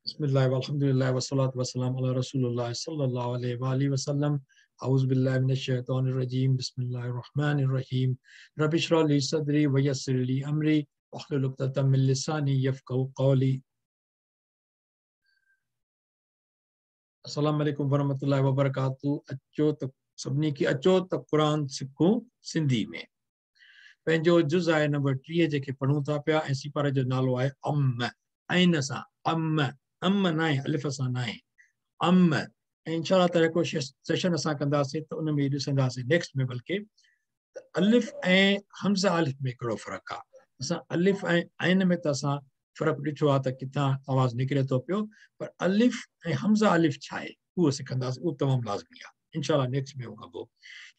बिस्मिल्लाह वल्हम्दुलिल्लाह वस्सलातु वस्सलाम अला रसूलिल्लाह सल्लल्लाहु अलैहि व आलिहि वसल्लम। अऊज़ु बिल्लाहि मिनश शैतानिर रजीम। बिस्मिल्लाहिर रहमानिर रहीम। रब्बि इश्रह ली सदरी व यस्सिर ली अमरी वहलुल उक़दतम मिन लिसानी यफ़क़हू क़ौली। अस्सलाम वालेकुम वरहमतुल्लाहि वबरकातुहू। अचो त सभिनी खे अचो त क़ुर सिखूं सिंधी में। पंहिंजो जुज़ आहे नंबर 30 जेके पढ़ूं था पिया ऐं सिपारे जो नालो आहे अम, ऐन सां अम, अम न आहे, अलिफ सां न आहे, अम। ऐं इंशा ताला हिकिड़ो सेशन असां कंदासीं त उन में ॾिसंदासीं नेक्स्ट में, बल्कि त अलिफ ऐं हमज़ा अलिफ में कहिड़ो फ़र्क़ु आहे। असां अलिफ ऐं ऐन में त असां फ़र्क़ु ॾिठो आहे त किथां आवाज़ निकिरे थो पियो, पर अलिफ ऐं हमज़ा अलिफ छा आहे उहो सिखंदासीं, उहो तमामु लाज़मी आहे। इंशा नेक्स्ट में उहो कबो।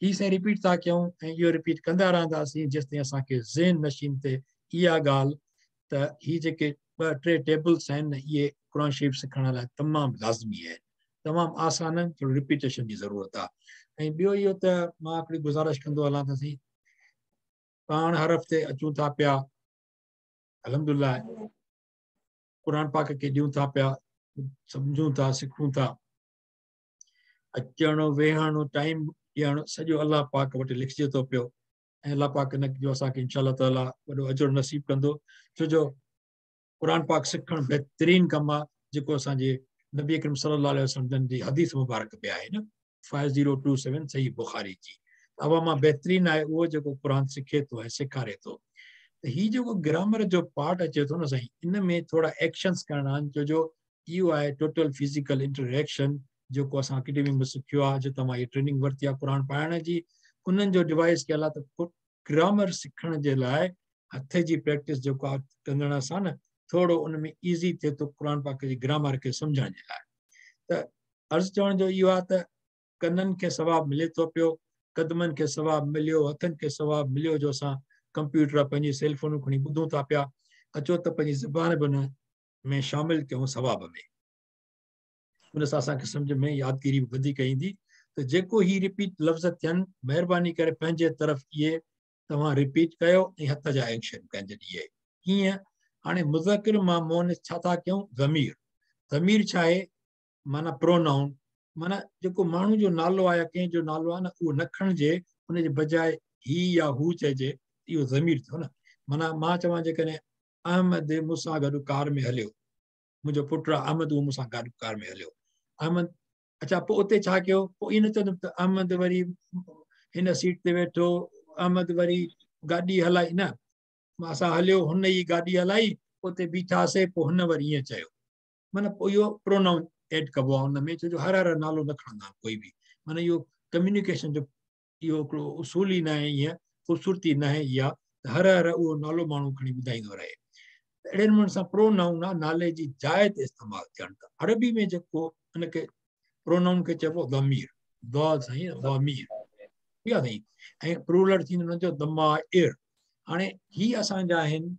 हीअ साईं रिपीट था कयूं ऐं इहो रिपीट कंदा रहंदासीं जेसि ताईं असांखे ज़हन नशीन ते इहा ॻाल्हि त हीअ जेके ॿ टे टेबल्स आहिनि इहे क़ुर शरीफ़ सिखण लाइ तमामु लाज़मी आहिनि, तमामु आसान आहिनि, थोरो रिपीटेशन जी ज़रूरत आहे। ऐं ॿियो इहो त मां हिकिड़ी गुज़ारिश कंदो हलां त असीं पाण हर हफ़्ते अचूं था पिया, अल्हम्दुलिल्लाह क़ुर पाक खे ॾियूं था पिया, सम्झूं था, सिखूं था। अचणु वेहणु टाइम ॾियणु सॼो अलाह पाक वटि लिखिजे थो पियो ऐं अलाह पाक इन जो असांखे इंशा ताला वॾो अजर नसीब कंदो, छो जो क़ुर पाक सिखणु बहितरीनु कमु आहे, जेको असांजे नबी अकरम सल्लल्लाहु अलैहि वसल्लम जन जी हदीस मुबारक बि आहे न 5027 सही बुखारी जी। अवा मां बहितरीनु आहे उहो जेको क़ुर सिखे थो ऐं सेखारे थो। त हीउ जेको ग्रामर जो पार्ट अचे थो न साईं, इन में थोरा एक्शन्स करणा आहिनि, छो जो इहो आहे टोटल फिज़िकल इंटरेक्शन जेको असां अकेडमी में सिखियो आहे, जितां मां इहा ट्रेनिंग वरिती आहे क़ुर पढ़ाइण जी, उन्हनि जो डिवाइस कयल आहे त ग्रामर सिखण जे लाइ हथ जी प्रैक्टिस जेको आहे कंदड़ सां न थोरो उन में ईज़ी थिए थो क़ुर पाक जी ग्रामर खे सम्झण जे लाइ। त अर्ज़ु चवण जो इहो आहे त कननि खे सवाबु मिले थो पियो, क़दमनि खे सवाबु मिलियो, हथनि खे सवाबु मिलियो, जो असां कंप्यूटर पंहिंजी सेलफोन खणी ॿुधूं था पिया। अचो त पंहिंजी ज़बान बि उन में शामिल कयूं सवाब में, उन सां असांखे सम्झ में यादगिरी बि वधीक ईंदी। त जेको ही रिपीट लफ़्ज़ थियनि, महिरबानी करे पंहिंजे तरफ़ इहे तव्हां रिपीट कयो ऐं हथ जा एक्शन कनि। जॾहिं इहे कीअं हाणे मुज़क्किर मां मोनिस छा था कयूं, ज़मीर। ज़मीर छा आहे? माना प्रोनाउन, माना जेको माण्हू जो नालो आहे या कंहिंजो नालो आहे न, उहो न खणिजे, उनजे बजाए ही या हू चइजे, इहो ज़मीर थियो न। माना मां चवां जेकॾहिं अहमद मूंसां गॾु कार में हलियो, मुंहिंजो पुटु आहे अहमद, उहो मूंसां गॾु कार में हलियो अहमद। अच्छा, पोइ उते छा कयो? पोइ ईअं न चवंदुमि त अहमद वरी हिन सीट ते वेठो, अहमद वरी गाॾी हलाई, न, असां हलियो, हुन ई गाॾी हलाई, उते बीठासीं, पोइ हुन वरी ईअं चयो। माना पोइ इहो प्रोनाउन एड कबो आहे हुन में, छो जो हर हर नालो न खणंदा आहिनि कोई बि। माना इहो कम्यूनिकेशन जो इहो हिकिड़ो उसूल ई न आहे, ईअं ख़ूबसूरती न आहे इहा त हर हर उहो नालो माण्हू खणी ॿुधाईंदो रहे। अहिड़े नमूने सां प्रोनाउन आहे नाले जी जाइ ते इस्तेमालु थियणु। त अरबी में जेको हुनखे प्रोनाउन खे चइबो ज़मीर, the साईं ज़मीर, ठीकु आहे साईं। ऐं प्लूरल थींदो हुनजो दमाइर। हाणे हीअ असांजा आहिनि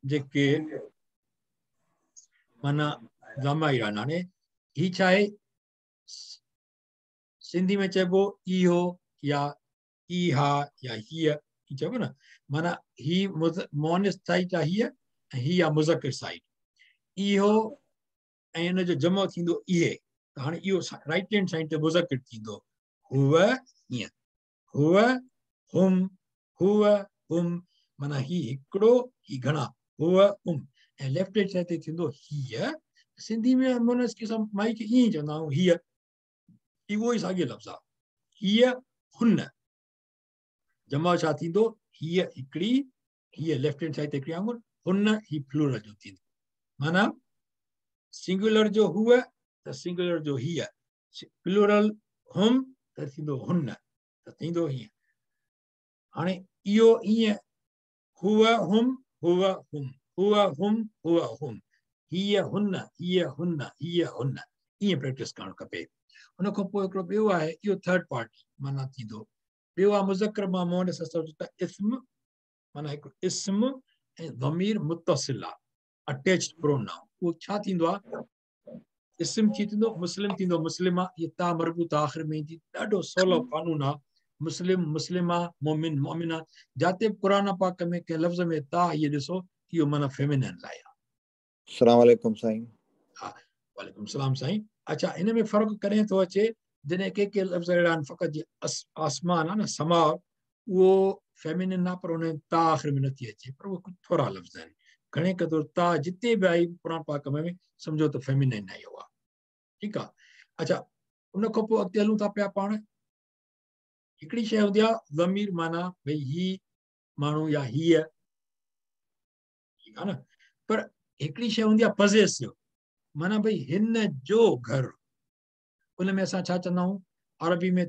जेके माना ज़माइर आहिनि। हाणे हीअ छा आहे? सिंधी में चइबो इहो या इहा या हीअ, चइबो न। माना हीअ मोनिस साइड आहे हीअ, ऐं हीअ आहे मुज़क्किर साइड। इहो ऐं हुनजो जमो थींदो इहे। त हाणे इहो राइट हैंड साइड ते मुज़क्किर थींदो हुव, ईअं हुव हुम, हुव हुम, माना हीअ हिकिड़ो, हीअ घणा, हुव हुम। ऐं लेफ्ट हैंड साइड ते थींदो हीअ। सिंधी में मोनिस खे माई खे ईअं ई चवंदा आहियूं हीअ, इहो ई साॻियो लफ़्ज़ आहे हीअ हुन। जमा छा थींदो? हीअ हिकिड़ी, हीअ लेफ्ट हैंड साइड ते हिकिड़ी आङुर, हुन ही प्लूरल जो थींदो। माना सिंगुलर जो हुव त सिंगुलर जो हीअ, प्लूरल हुम त थींदो हुन, त थींदो हीअं। हाणे इहो ईअं हुव हुम, हुव हुम, हुव हुम, हुव हुम, हीअ हुन, हीअ हुन, हीअ हुन, ईअं प्रैक्टिस करणु खपे। उन खां पोइ हिकिड़ो ॿियो आहे, इहो थर्ड पार्टी माना थींदो। ॿियो आहे मुज़क्किर मां मोनिस असां इस्म, माना हिकिड़ो इस्म ऐं ज़मीर मुतसिल आहे, अटैच्ड प्रोनाउन। उहो छा थींदो आहे? इस्म थी थींदो, मुस्लिम थींदो मुस्लिमा, इहा ता मरबूत आख़िर में ईंदी। ॾाढो सवलो कानून आहे, मुस्लिम मुस्लिमा, मोमिन मोमिना। जाते बि क़ुर पाक में कंहिं लफ़्ज़ में ता इहे ॾिसो, इहो माना फेमिनन लाइ आहे। अस्सलाम वालेकुम साईं। हा, वालेकुम सलाम साईं। अच्छा, हिन में फ़र्क़ु कॾहिं थो अचे? जॾहिं के के लफ़्ज़ अहिड़ा आहिनि, फ़क़ति आसमान आहे न, समा, उहो फेमिनिन आहे, पर उन ता आख़िर में नथी अचे, पर उहे कुझु थोरा लफ़्ज़ आहिनि। घणे क़दुरु ता जिते बि आई क़ुरान पाक में सम्झो त फेमिनिन आहे इहो आहे। ठीकु आहे। अच्छा, उन खां पोइ अॻिते हलूं था पिया पाण। हिकिड़ी शइ हूंदी आहे ज़मीर, माना भई ही माण्हू या हीअ, ठीकु आहे न। पर हिकिड़ी शइ हूंदी आहे पज़ेसिव, माना भई हिन जो घर। उन में असां छा चवंदा आहियूं? अरबी में,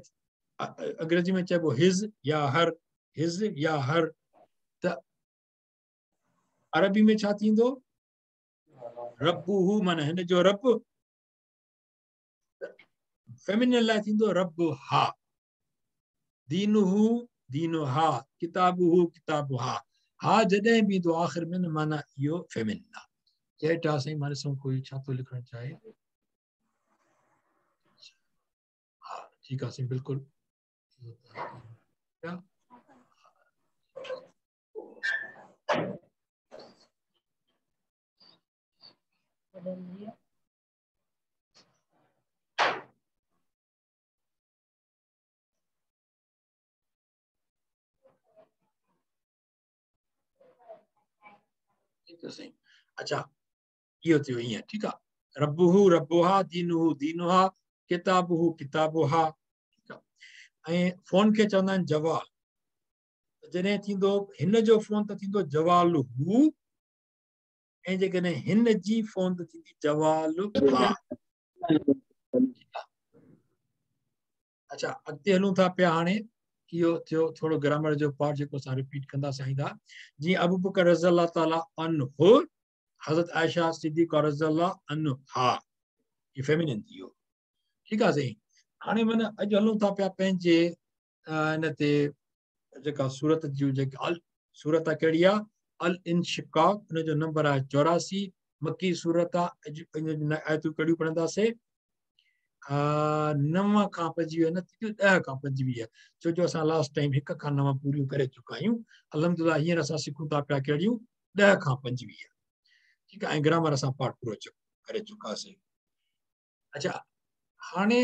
अंग्रेज़ी में चइबो his या हर, his या हर। त अरबी में छा थींदो? रबुहू, माना हिन जो रब। फेमिनिन लाइ थींदो रब हा। दीनुहु दीनुहा, किताबुहु किताबुहा। हा जॾहिं बि ईंदो आख़िर में न, माना इहो फेमिनिन आहे। चैट आहे साईं, मां ॾिसूं कोई छा थो लिखणु चाहे। हा ठीकु आहे साईं, बिल्कुलु। साईं, अच्छा, इहो थियो ईअं, ठीकु आहे। रबुहू रबुहा, दीनुहु दीनुहा, किताबुहु किताबुहा, ठीकु आहे। ऐं फ़ोन खे चवंदा आहिनि जवाल। जॾहिं थींदो हिन जो फ़ोन त थींदो जवाल हू, ऐं जेकॾहिं हिन जी फ़ोन त थींदी जवाल हा। अच्छा, अॻिते हलूं था पिया। हाणे इहो थियो थोरो ग्रामर जो पार्ट जेको असां रिपीट कंदासीं आईंदा। जीअं अबू बकर रज़ी अल्लाह ताला अन्हु, हज़रत आयशा सिद्दीक़ा रज़ी अल्लाह अन्हा, इहो फेमिनिन थी वियो। ठीकु आहे साईं। हाणे माना अॼु हलूं था पिया पंहिंजे हिन ते, जेका सूरत जूं जेका अल सूरत आहे, कहिड़ी आहे? अल इंशिकाक, हुनजो नंबर आहे 84, मक्की सूरत आहे। अॼु इन आयतूं कहिड़ियूं पढ़ंदासीं? 9 खां 25 न थींदियूं, 10 खां 25, छो जो असां लास्ट टाइम 1 खां 9 पूरियूं करे चुका आहियूं। अल्हम्दुलिल्लाह हींअर असां सिखूं था पिया कहिड़ियूं? 10 खां 25, ठीकु आहे। ऐं ग्रामर असां पार्ट पूरो करे चुकासीं। अच्छा, हाणे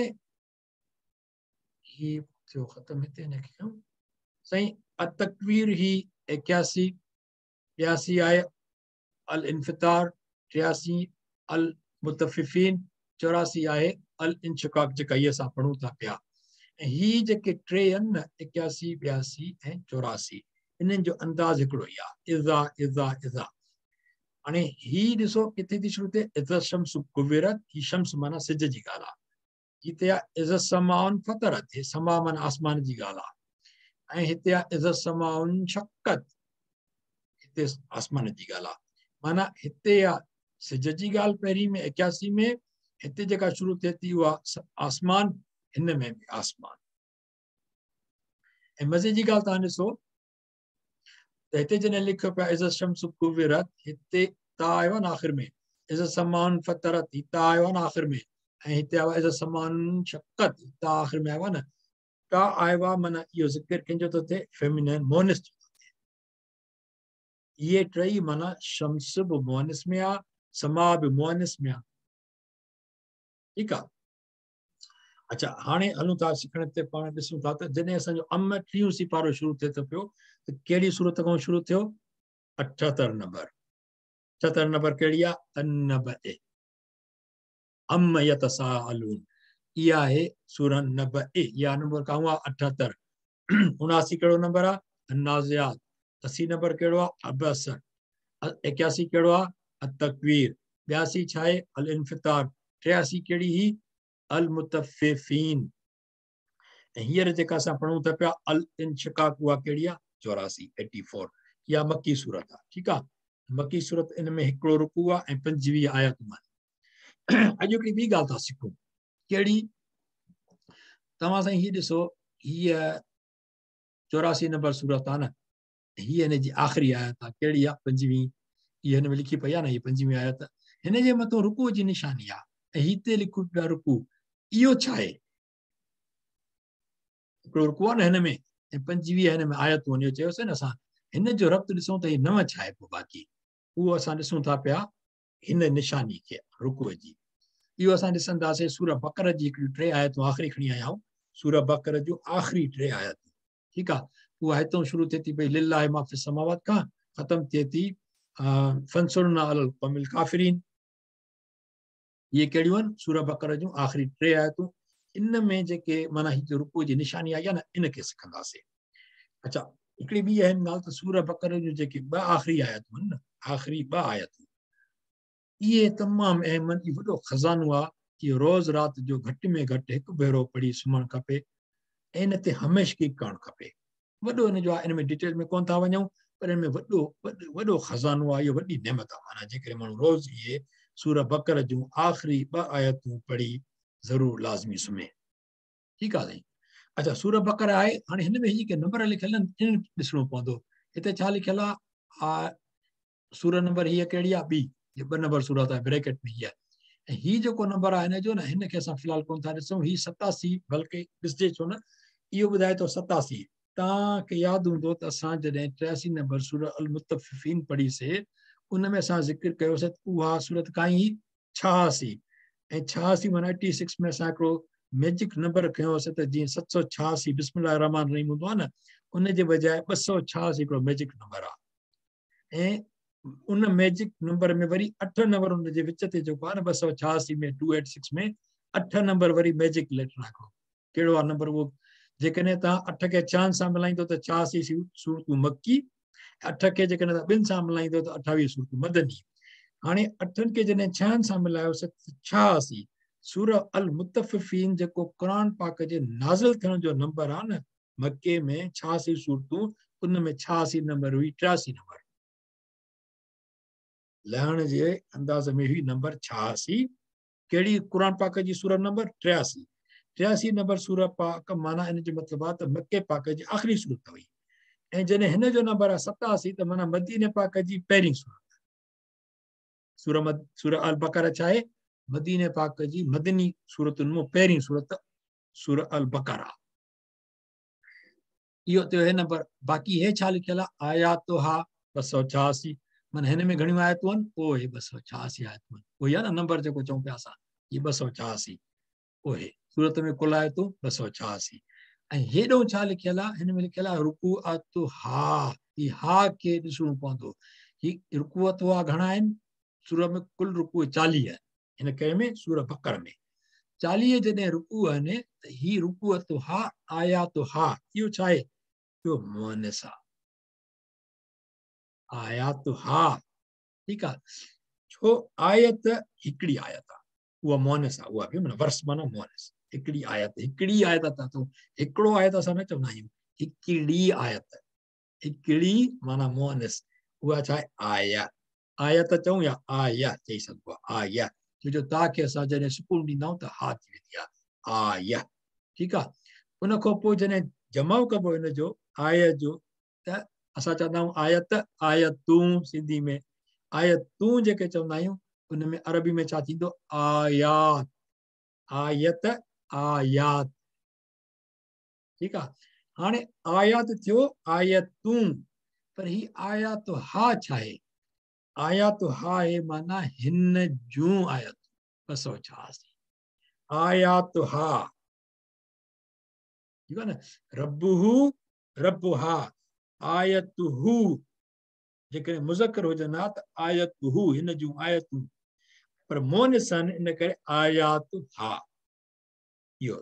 ही थियो ख़तमु हिते, हिनखे कयूं साईं। अतकवीर ही 81, 82 आहे अल इन्फ़ितार, 83 अल मुतफ़िफ़ीन, 84 आहे अल इंशिकाक, जेका इहे असां पढ़ूं था पिया। ऐं ही जेके टे आहिनि न, 81, 82 ऐं 84, इन्हनि जो अंदाज़ हिकिड़ो ई आहे, इज़ा इज़ा इज़ा। हाणे ही ॾिसो किथे थी शुरू थिए? इज़ा शम्स कुविरत, ही शम्स माना सिज जी ॻाल्हि आहे। हिते आहे इज़ा समाउन फतरत, हे समा माना आसमान जी ॻाल्हि आहे। ऐं हिते आहे इज़ा समाउन शक्कत, हिते आसमान जी ॻाल्हि आहे। माना हिते आहे सिज जी ॻाल्हि पहिरीं में 81 में, हिते जेका शुरू थिए थी उहा आसमान, हिन में बि आसमान। ऐं मज़े जी ॻाल्हि तव्हां ॾिसो त हिते जॾहिं लिखियो पियो आहे इज़ा शम्स कुविरत, हिते ता आयो आहे न आख़िर में, इज़ा समान फतरत, ही ता आयो आहे न आख़िर में, ऐं हिते आयो आहे इज़ा समान शक्कत, ता आख़िर में आयो आहे न, ता आयो आहे, माना इहो ज़िक्र कंहिंजो थो थिए? फेमिनिन मोनिस जो थो थिए। इहे टई माना शम्स बि मोनिस में आहे, समा बि मोनिस में आहे, ठीकु आहे। अच्छा, हाणे हलूं था सिखण ते। पाण ॾिसूं था त जॾहिं असांजो अम टीहों सिपारो शुरू थिए थो पियो, त कहिड़ी सूरत खां शुरू थियो? 78 नंबर। 78 नंबर कहिड़ी आहे? अन्नबए, अम यतसाअलून, इहा आहे सूरह नबए। इहा नंबर काऊं आहे? 78। 79 कहिड़ो नंबर आहे? अन्नाज़ियात। 80 नंबर कहिड़ो आहे? अबस। 81 कहिड़ो आहे? अतकवीर। 82 छा आहे? अल इन्फ़ितार। 83 कहिड़ी ही? अल मुतफ़िफ़ीन। ऐं हींअर जेका असां पढ़ूं था पिया अल इंशिकाक, उहा कहिड़ी आहे? 84, 84। इहा मक्की सूरत आहे, ठीकु आहे। मक्की सूरत, इन में हिकिड़ो रुकू आहे ऐं 25 आयतूं आहिनि। अॼु हिकिड़ी ॿी ॻाल्हि था सिखूं, कहिड़ी? तव्हां साईं हीअ ॾिसो, हीअ 84 नंबर सूरत आहे न, हीअ हिन जी आख़िरी आयत आहे। कहिड़ी आहे? 25। इहा हिन में लिखी पई आहे न, हीअ 25 आयत। हिन जे मथां रुकू जी निशानी आहे ऐं हिते लिखूं पिया रुकू। इहो छा आहे? हिकिड़ो रुकू आहे न हिन में, ऐं 25 हिन में आयतूं आहिनि। इहो चयोसीं न असां, हिन जो रब्त ॾिसूं त हीअ 9 छा आहे पोइ बाक़ी, उहो असां ॾिसूं था पिया हिन निशानी खे रुकूअ जी। इहो असां ॾिसंदासीं सूरह बकर जी हिकिड़ियूं टे आयतूं आख़िरी खणी आया आहियूं, सूरह बकर जूं आख़िरी टे आयतूं, ठीकु आहे। उहा हितां शुरू थिए थी भई लिल्लाहि मा फिस समावात खां ख़तमु थिए थी फंसुरना अलल क़ौमिल काफ़िरीन। इहे कहिड़ियूं आहिनि? सूरह बकर जूं आख़िरी टे आयतूं। इन में जेके माना हीअ रुकू जी निशानी आई आहे न, इन खे सिखंदासीं। अच्छा, हिकिड़ी ॿी अहम ॻाल्हि त सूरह बकर जूं जेके ॿ आख़िरी आयतूं आहिनि न, आख़िरी ॿ आयतूं इहे तमामु अहम आहिनि। इहो वॾो ख़ज़ानो आहे, इहो रोज़ राति जो घटि में घटि हिकु भेरो पढ़ी सुम्हणु खपे ऐं इन ते हमेशगी करणु खपे। वॾो इन जो आहे, इन में डिटेल में कोन था वञूं, पर इन में वॾो वॾो वॾो ख़ज़ानो आहे, इहो वॾी नेमत आहे। माना जेकॾहिं माण्हू रोज़ इहे सूरह बकर जूं आख़िरी ॿ आयतूं पढ़ी ज़रूरु लाज़मी सुम्हे, ठीकु आहे साईं। अच्छा, सूरह बकर आहे, हाणे हिन में जेके नंबर लिखियलु आहिनि इन ॾिसणो पवंदो। हिते छा लिखियलु आहे? सूरह नंबर हीअ कहिड़ी आहे? ॿी, हीअ ॿ नंबर सूरत आहे, ब्रैकेट में हीअ। ऐं हीअ जेको नंबर आहे हिनजो न, हिनखे असां फ़िलहालु कोन था ॾिसूं। हीअ 87, बल्कि ॾिसजे छो न, इहो ॿुधाए थो 87। तव्हांखे यादि हूंदो त असां जॾहिं 83 नंबर सूरह अल मुतफ़िफ़ीन पढ़ीसीं, उन में असां ज़िक्र कयोसीं त उहा सूरत काई हुई 86, ऐं 86 माना 86 में असां हिकिड़ो मैजिक नंबर खयोसीं त जीअं 786 बिस्मिल्लाह रहमान रहीम हूंदो आहे न, उन जे बजाए 286 हिकिड़ो मैजिक नंबर आहे। ऐं उन मैजिक नंबर में वरी 8 नंबर उन जे विच ते जेको आहे न 286 में 286 में 8 नंबर वरी मैजिक लेटर आहे हिकिड़ो। कहिड़ो आहे नंबर उहो? जेकॾहिं तव्हां 8 खे 6 सां मिलाईंदो त 86 सूरतूं मक्की, 8 खे जेकॾहिं तव्हां 2 सां मिलाईंदो त 28 सूरतूं मदनी। हाणे 8 खे जॾहिं 6 सां मिलायोसीं त 86। सूरह अल मुतफ़िफ़ीन जेको क़ुरान पाक जे नाज़िल थियण जो नंबर आहे न, मक्के में 86 सूरतूं, उन में 86 नंबर हुई 83 नंबर। लहण जे अंदाज़ में हुई नंबर 86। कहिड़ी क़ुरान पाक जी सूरह नंबर? 83। 83 नंबर सूरह पाक माना इन जो मतिलबु आहे त मक्के पाक जी आख़िरी सूरत हुई। ऐं जॾहिं हिन जो नंबर आहे 87 त माना मदीने पाक जी पहिरीं सूरत। सूरह अल बकर छा आहे? मदीने पाक जी मदनी सूरतुनि मां पहिरीं सूरत सूरह अल बकर आहे। इहो थियो हे नंबर। बाक़ी हे छा लिखियलु आहे? आयातुहा 286, माना हिन में घणियूं आयतूं आहिनि, पोइ 286 आयतूं आहिनि। उहो ई आहे न नंबर जेको चऊं पिया असां, इहे 286 उहे सूरत में कुल आयतूं 286। ऐं हेॾो छा लिखियलु आहे? हिन में लिखियलु आहे रुकूअतुहा। ही हा खे ॾिसणो पवंदो। ही रुकूअतुहा घणा आहिनि? सूरह में कुल रुकू 40 आहिनि। हिन कंहिं में? सूरह बकर में 40 जॾहिं रुकू आहिनि त ही रुकूअतुहा आयातुहा, इहो छा आहे? इहो मुअन्निस आहे, आयातुहा, ठीकु आहे। छो आयत हिकिड़ी आयत आहे, उहा मुअन्निस आहे, उहा बि माना वर्स माना मुअन्निस, हिकिड़ी आयत, हिकिड़ी आयत था चऊं, हिकिड़ो आयत असां न चवंदा आहियूं, हिकिड़ी आयत, हिकिड़ी माना मुअन्निस, उहा छा आहे? आया, आयत चऊं या आया चई सघिबो आहे, आया, छो जो तव्हांखे असां जॾहिं सुकून ॾींदा आहियूं त हा थी वेंदी आहे, आया, ठीकु आहे। उन खां पोइ जॾहिं जमाउ कबो हिनजो आयत जो, त असां चवंदा आहियूं आयत, आयतूं, सिंधी में आयतूं जेके चवंदा आहियूं, उन में अरबी में छा थींदो? आयात, आयत, आयात, ठीकु आहे। हाणे आयात थियो आयतूं, पर ही आयात हा छा आहे? आयात हा आहे माना हिन जूं आयतूं 286 आयात हा, ठीकु आहे न। रबुहु रबुहा आयतुहु, जेकॾहिं मुज़क्कर हुजनि हा त आयतुहु, हिन जूं आयतूं, पर मुअन्निस आहिनि इन करे आयात हा, इहो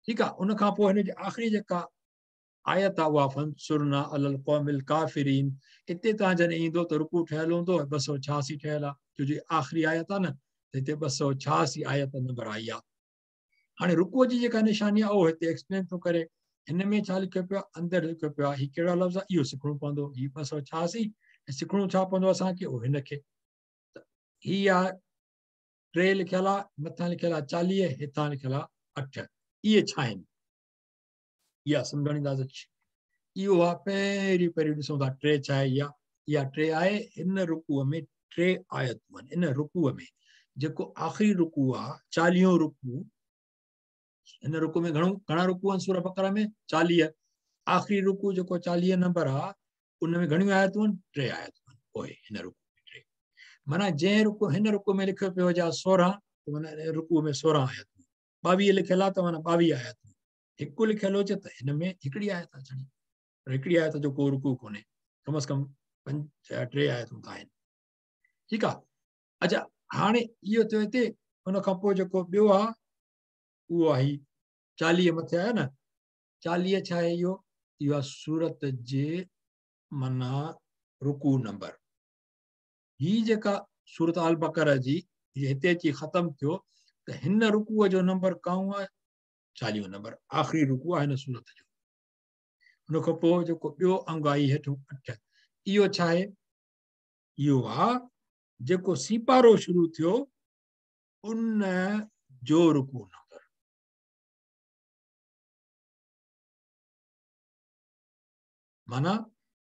ठीकु आहे। उन खां पोइ हिन जी आख़िरी जेका आयत आहे उहा फंसुरना अलल क़ौमिल काफ़िरीन। हिते तव्हां जॾहिं ईंदो त रुकू ठहियलु हूंदो, 286 ठहियलु आहे, छो जो आख़िरी आयत आहे न, त हिते 286 आयत नंबर आई आहे। हाणे रुकूअ जी जेका निशानी आहे उहो हिते एक्सप्लेन थो करे। हिन में छा लिखियो पियो आहे? अंदरि लिखियो पियो आहे। हीउ कहिड़ो लफ़्ज़ आहे? इहो सिखणो पवंदो। हीउ 286 ऐं सिखणो छा पवंदो असांखे? उहो हिनखे। त हीअ आहे 3 लिखियलु आहे, मथां लिखियलु आहे 40, हितां लिखियलु आहे 8। इहे छा आहिनि? इहा सम्झाईंदासीं। इहो आहे पहिरीं पहिरीं ॾिसूं था 3 छा आहे। इहा इहा 3 आहे। हिन रुकूअ में 3 आयतूं आहिनि। इन रुकूअ में जेको आख़िरी रुकू आहे, 40 रुकू, हिन रुकू में घणा रुकू आहिनि सूरह बकरा में? 40। आख़िरी रुकू जेको 40 नंबर आहे, उन में घणियूं आयतूं आहिनि? 3 आयतूं आहिनि। पोइ हिन रुकू में 3, माना जंहिं रुकू हिन रुकू में लिखियो पियो हुजे 16, त माना रुकू में 16 आयतूं, 22 लिखियलु आहे त माना 22 आयतूं, हिकु लिखियलु हुजे त हिन में हिकिड़ी आयत आहे छड़ी, पर हिकिड़ी आयत जो को रुकू कोन्हे, कम अज़ कम 5 टे आयतूं त आहिनि। ठीकु आहे। अच्छा हाणे इहो थियो हिते। उनखां पोइ जेको ॿियो आहे उहो आहे 40 मथे आहे न, 40 छा आहे इहो? इहो आहे सूरत जे माना रुकू नंबर। ही जेका सूरत अल बकरा जी हिते अची ख़तमु थियो त हिन रुकूअ जो नंबर काऊं आहे? 40 नंबर, आख़िरी रुकू आहे हिन सूरत जो। उनखां पोइ जेको ॿियो अंग आहे हेठि 8, इहो छा आहे? इहो आहे जेको सीपारो शुरू थियो उन जो रुकू नंबर। माना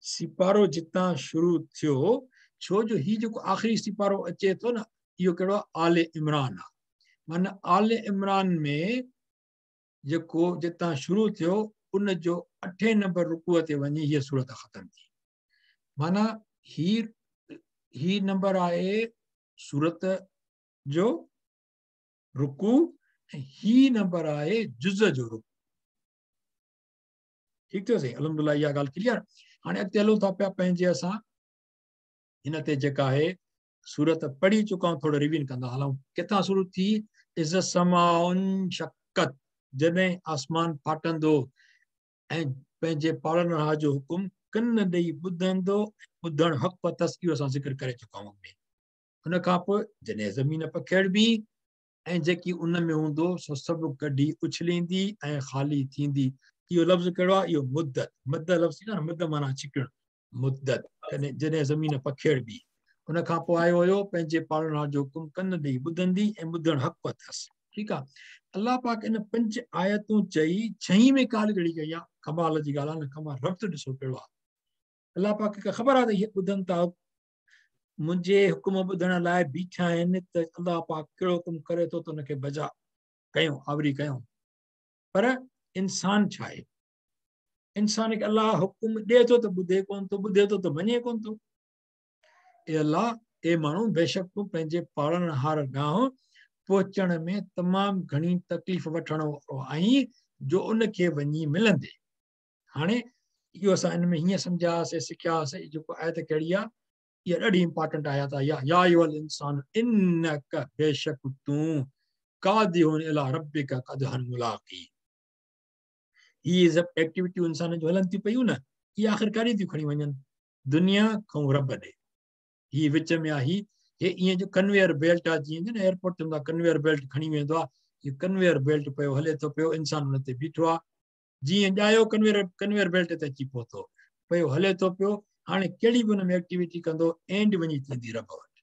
सिपारो जितां शुरू थियो, छो जो ही जेको आख़िरी सिपारो अचे थो न, इहो कहिड़ो आहे? आले इमरान आहे। माना आले इमरान में जेको जितां शुरू थियो उन जो 8 नंबर रुकूअ ते वञी हीअ सूरत ख़तमु थी। माना ही नंबर आहे सूरत जो रुकू, ही नंबर आहे जुज़ जो रुकू। ठीकु थियो साईं, अल्हम्दुलिल्लाह इहा ॻाल्हि क्लियर। हाणे अॻिते हलूं था पिया पंहिंजे असां हिन ते जेका आहे सूरत पढ़ी चुका आहियूं, थोरो रिवीजन कंदा हलूं। किथां शुरू थी? Is समाउन शक्कत, जॾहिं आसमान फाटंदो ऐं पंहिंजे पालणहार जो हुकुम कन ॾेई ॿुधंदो, ॿुधणु हक़ अथसि, इहो असां ज़िक्र करे चुका आहियूं। हुन खां पोइ जॾहिं ज़मीन पखेड़बी ऐं जेकी उन में हूंदो सो सभु कढी उछलींदी ऐं ख़ाली थींदी। इहो लफ़्ज़ कहिड़ो आहे? इहो मुद्दत, मद लफ़्ज़ थींदो आहे न, मद माना छिकणु, मुद्दत, जॾहिं ज़मीन पखेड़बी। उन खां पोइ आयो हुयो पंहिंजे पालणहार जो हुकुम कन ॾेई ॿुधंदी ऐं ॿुधणु हक़ अथसि। ठीकु आहे। अलाह पाक इन 5 आयतूं चई 6 में ॻाल्हि कहिड़ी कई आहे? कमाल जी ॻाल्हि आहे न, कमाल रब्त ॾिसो कहिड़ो आहे। अलाह पाक खे ख़बर आहे त इहे ॿुधनि था, मुंहिंजे हुकुम ॿुधण लाइ बीठा आहिनि, त अलाह पाक कहिड़ो हुकुम करे थो त हुनखे बजा कयूं, आवरी कयूं। पर इंसान छा आहे? इंसान खे अलाह हुकुम ॾिए थो त ॿुधे कोन थो, ॿुधे थो त मञे कोन थो। ए अलाह, ए माण्हू, बेशक तूं पंहिंजे पालणहार ॾांहुं पहुचण में तमामु घणी तकलीफ़ वठण वारो आहीं, जो उनखे वञी मिलंदे। हाणे इहो असां इन में हीअं सम्झियासीं, सिखियासीं, जेको आयत कहिड़ी आहे, इहा ॾाढी इम्पोर्टेंट आयत आहे। या अय्युहल इंसान इन्नक, बेशक तूं कादिहुन इला रब्बिक कदहन मुलाक़ी। हीअ सभु एक्टिविटी इंसान जूं हलनि थियूं पयूं न, इहे आख़िर काॾे थियूं खणी वञनि? दुनिया खां रब ॾे। हीअ विच में आहे, हे ईअं जो कन्वेयर बेल्ट आहे, जीअं न एयरपोर्ट ते हूंदो आहे, कन्वेयर बेल्ट खणी वेंदो आहे, इहो कन्वेयर बेल्ट पियो हले थो पियो, इंसान हुन ते बीठो आहे, जीअं ॼायो कन्वेयर बेल्ट ते अची पहुतो, पियो हले थो पियो। हाणे कहिड़ी बि हुन में एक्टिविटी कंदो, एंड वञी थींदी रब वटि।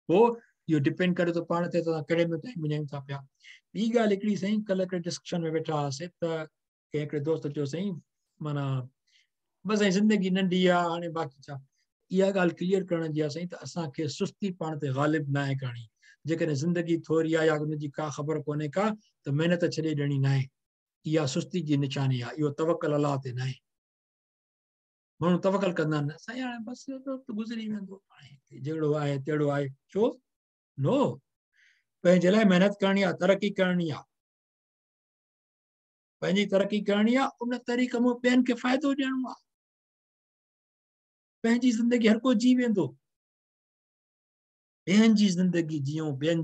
पोइ इहो डिपेंड करे थो पाण ते, तव्हां कहिड़े में टाइम वञायूं था पिया। ॿी ॻाल्हि हिकिड़ी साईं, कल्ह हिकिड़े डिस्कशन में वेठा हुआसीं त कंहिं हिकिड़े दोस्त चयो साईं, माना बसि साईं ज़िंदगी नंढी आहे, हाणे बाक़ी छा। इहा ॻाल्हि क्लियर करण जी आहे साईं त असांखे सुस्ती पाण ते ग़ालिब न आहे करणी। जेकॾहिं ज़िंदगी थोरी आहे या हुनजी का ख़बर कोन्हे का, त महिनत छॾे ॾियणी न आहे। इहा सुस्ती जी निशानी आहे, इहो तवकल अलाह ते न आहे। माण्हू तवकल कंदा आहिनि, साईं हाणे बसि गुज़री वेंदो, हाणे जहिड़ो आहे तहिड़ो आहे। छो? नो, पंहिंजे लाइ महिनत करणी आहे, तरक़ी करणी आहे, पंहिंजी तरक़ी करणी आहे, उन तरीक़े मां ॿियनि खे फ़ाइदो ॾियणो आहे। पंहिंजी ज़िंदगी हर को जी वेंदो, ॿियनि जी ज़िंदगी जीऊं, ॿियनि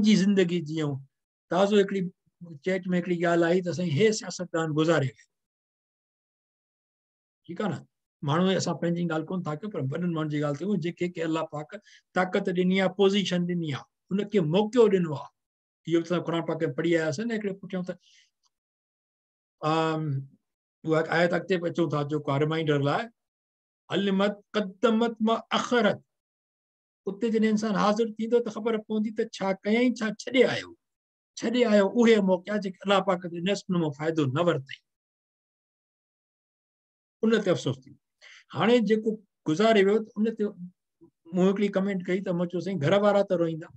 जी ज़िंदगी जीऊं। ताज़ो हिकिड़ी चैट में हिकिड़ी ॻाल्हि आई त साईं हे सियासतदान गुज़ारे वियो। ठीकु आहे न, माण्हू असां पंहिंजी ॻाल्हि कोन था कयूं, पर वॾनि माण्हुनि जी ॻाल्हि कयूं, जेके खे अलाह पाक ताक़त ॾिनी आहे, पोज़ीशन ॾिनी आहे, उनखे मौक़ो ॾिनो आहे। इहो बि असां क़ुरान पाक में पढ़ी आयासीं न हिकिड़े पुठियां त उहा आयत अॻिते बि अचूं था, जेको रिमाइंडर लाइ अलिमत क़द्दमत मा अख़रत। उते जॾहिं इंसान हाज़िर थींदो त ख़बर पवंदी त छा कयईं, छा छॾे आयो। छॾे आयो उहे मौक़ा जेके अलाह पाक ॾिनसि, उन मां फ़ाइदो न वरितई, उन ते अफ़सोस थी। हाणे जेको गुज़ारे वियो त उन ते मूं हिकिड़ी कमेंट कई त मूं चयो साईं घर वारा त रोईंदा,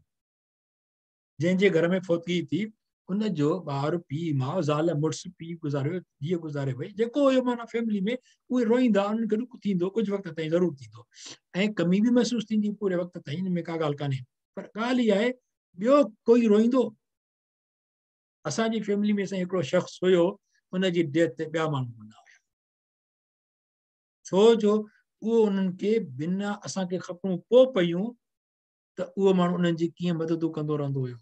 जंहिंजे घर में फोतगी थी उनजो ॿार, पीउ, माउ, ज़ाल, मुड़ुसु, पीउ गुज़ारे वियो, धीउ गुज़ारे वई, जेको हुयो माना फैमिली में, उहे रोईंदा, उन्हनि खे ॾुख थींदो, कुझु वक़्त ताईं ज़रूरु थींदो ऐं कमी बि महसूसु थींदी पूरे वक़्त ताईं, हिन में का ॻाल्हि कान्हे। पर ॻाल्हि इहा आहे, ॿियो कोई रोईंदो? असांजी फैमिली में साईं हिकिड़ो शख़्स हुयो, उनजी डेथ ते ॿिया माण्हू न हुया, छो जो उहो उन्हनि खे बिना असांखे ख़बरूं पोइ पयूं त उहो माण्हू उन्हनि जी कीअं मददूं कंदो रहंदो हुयो,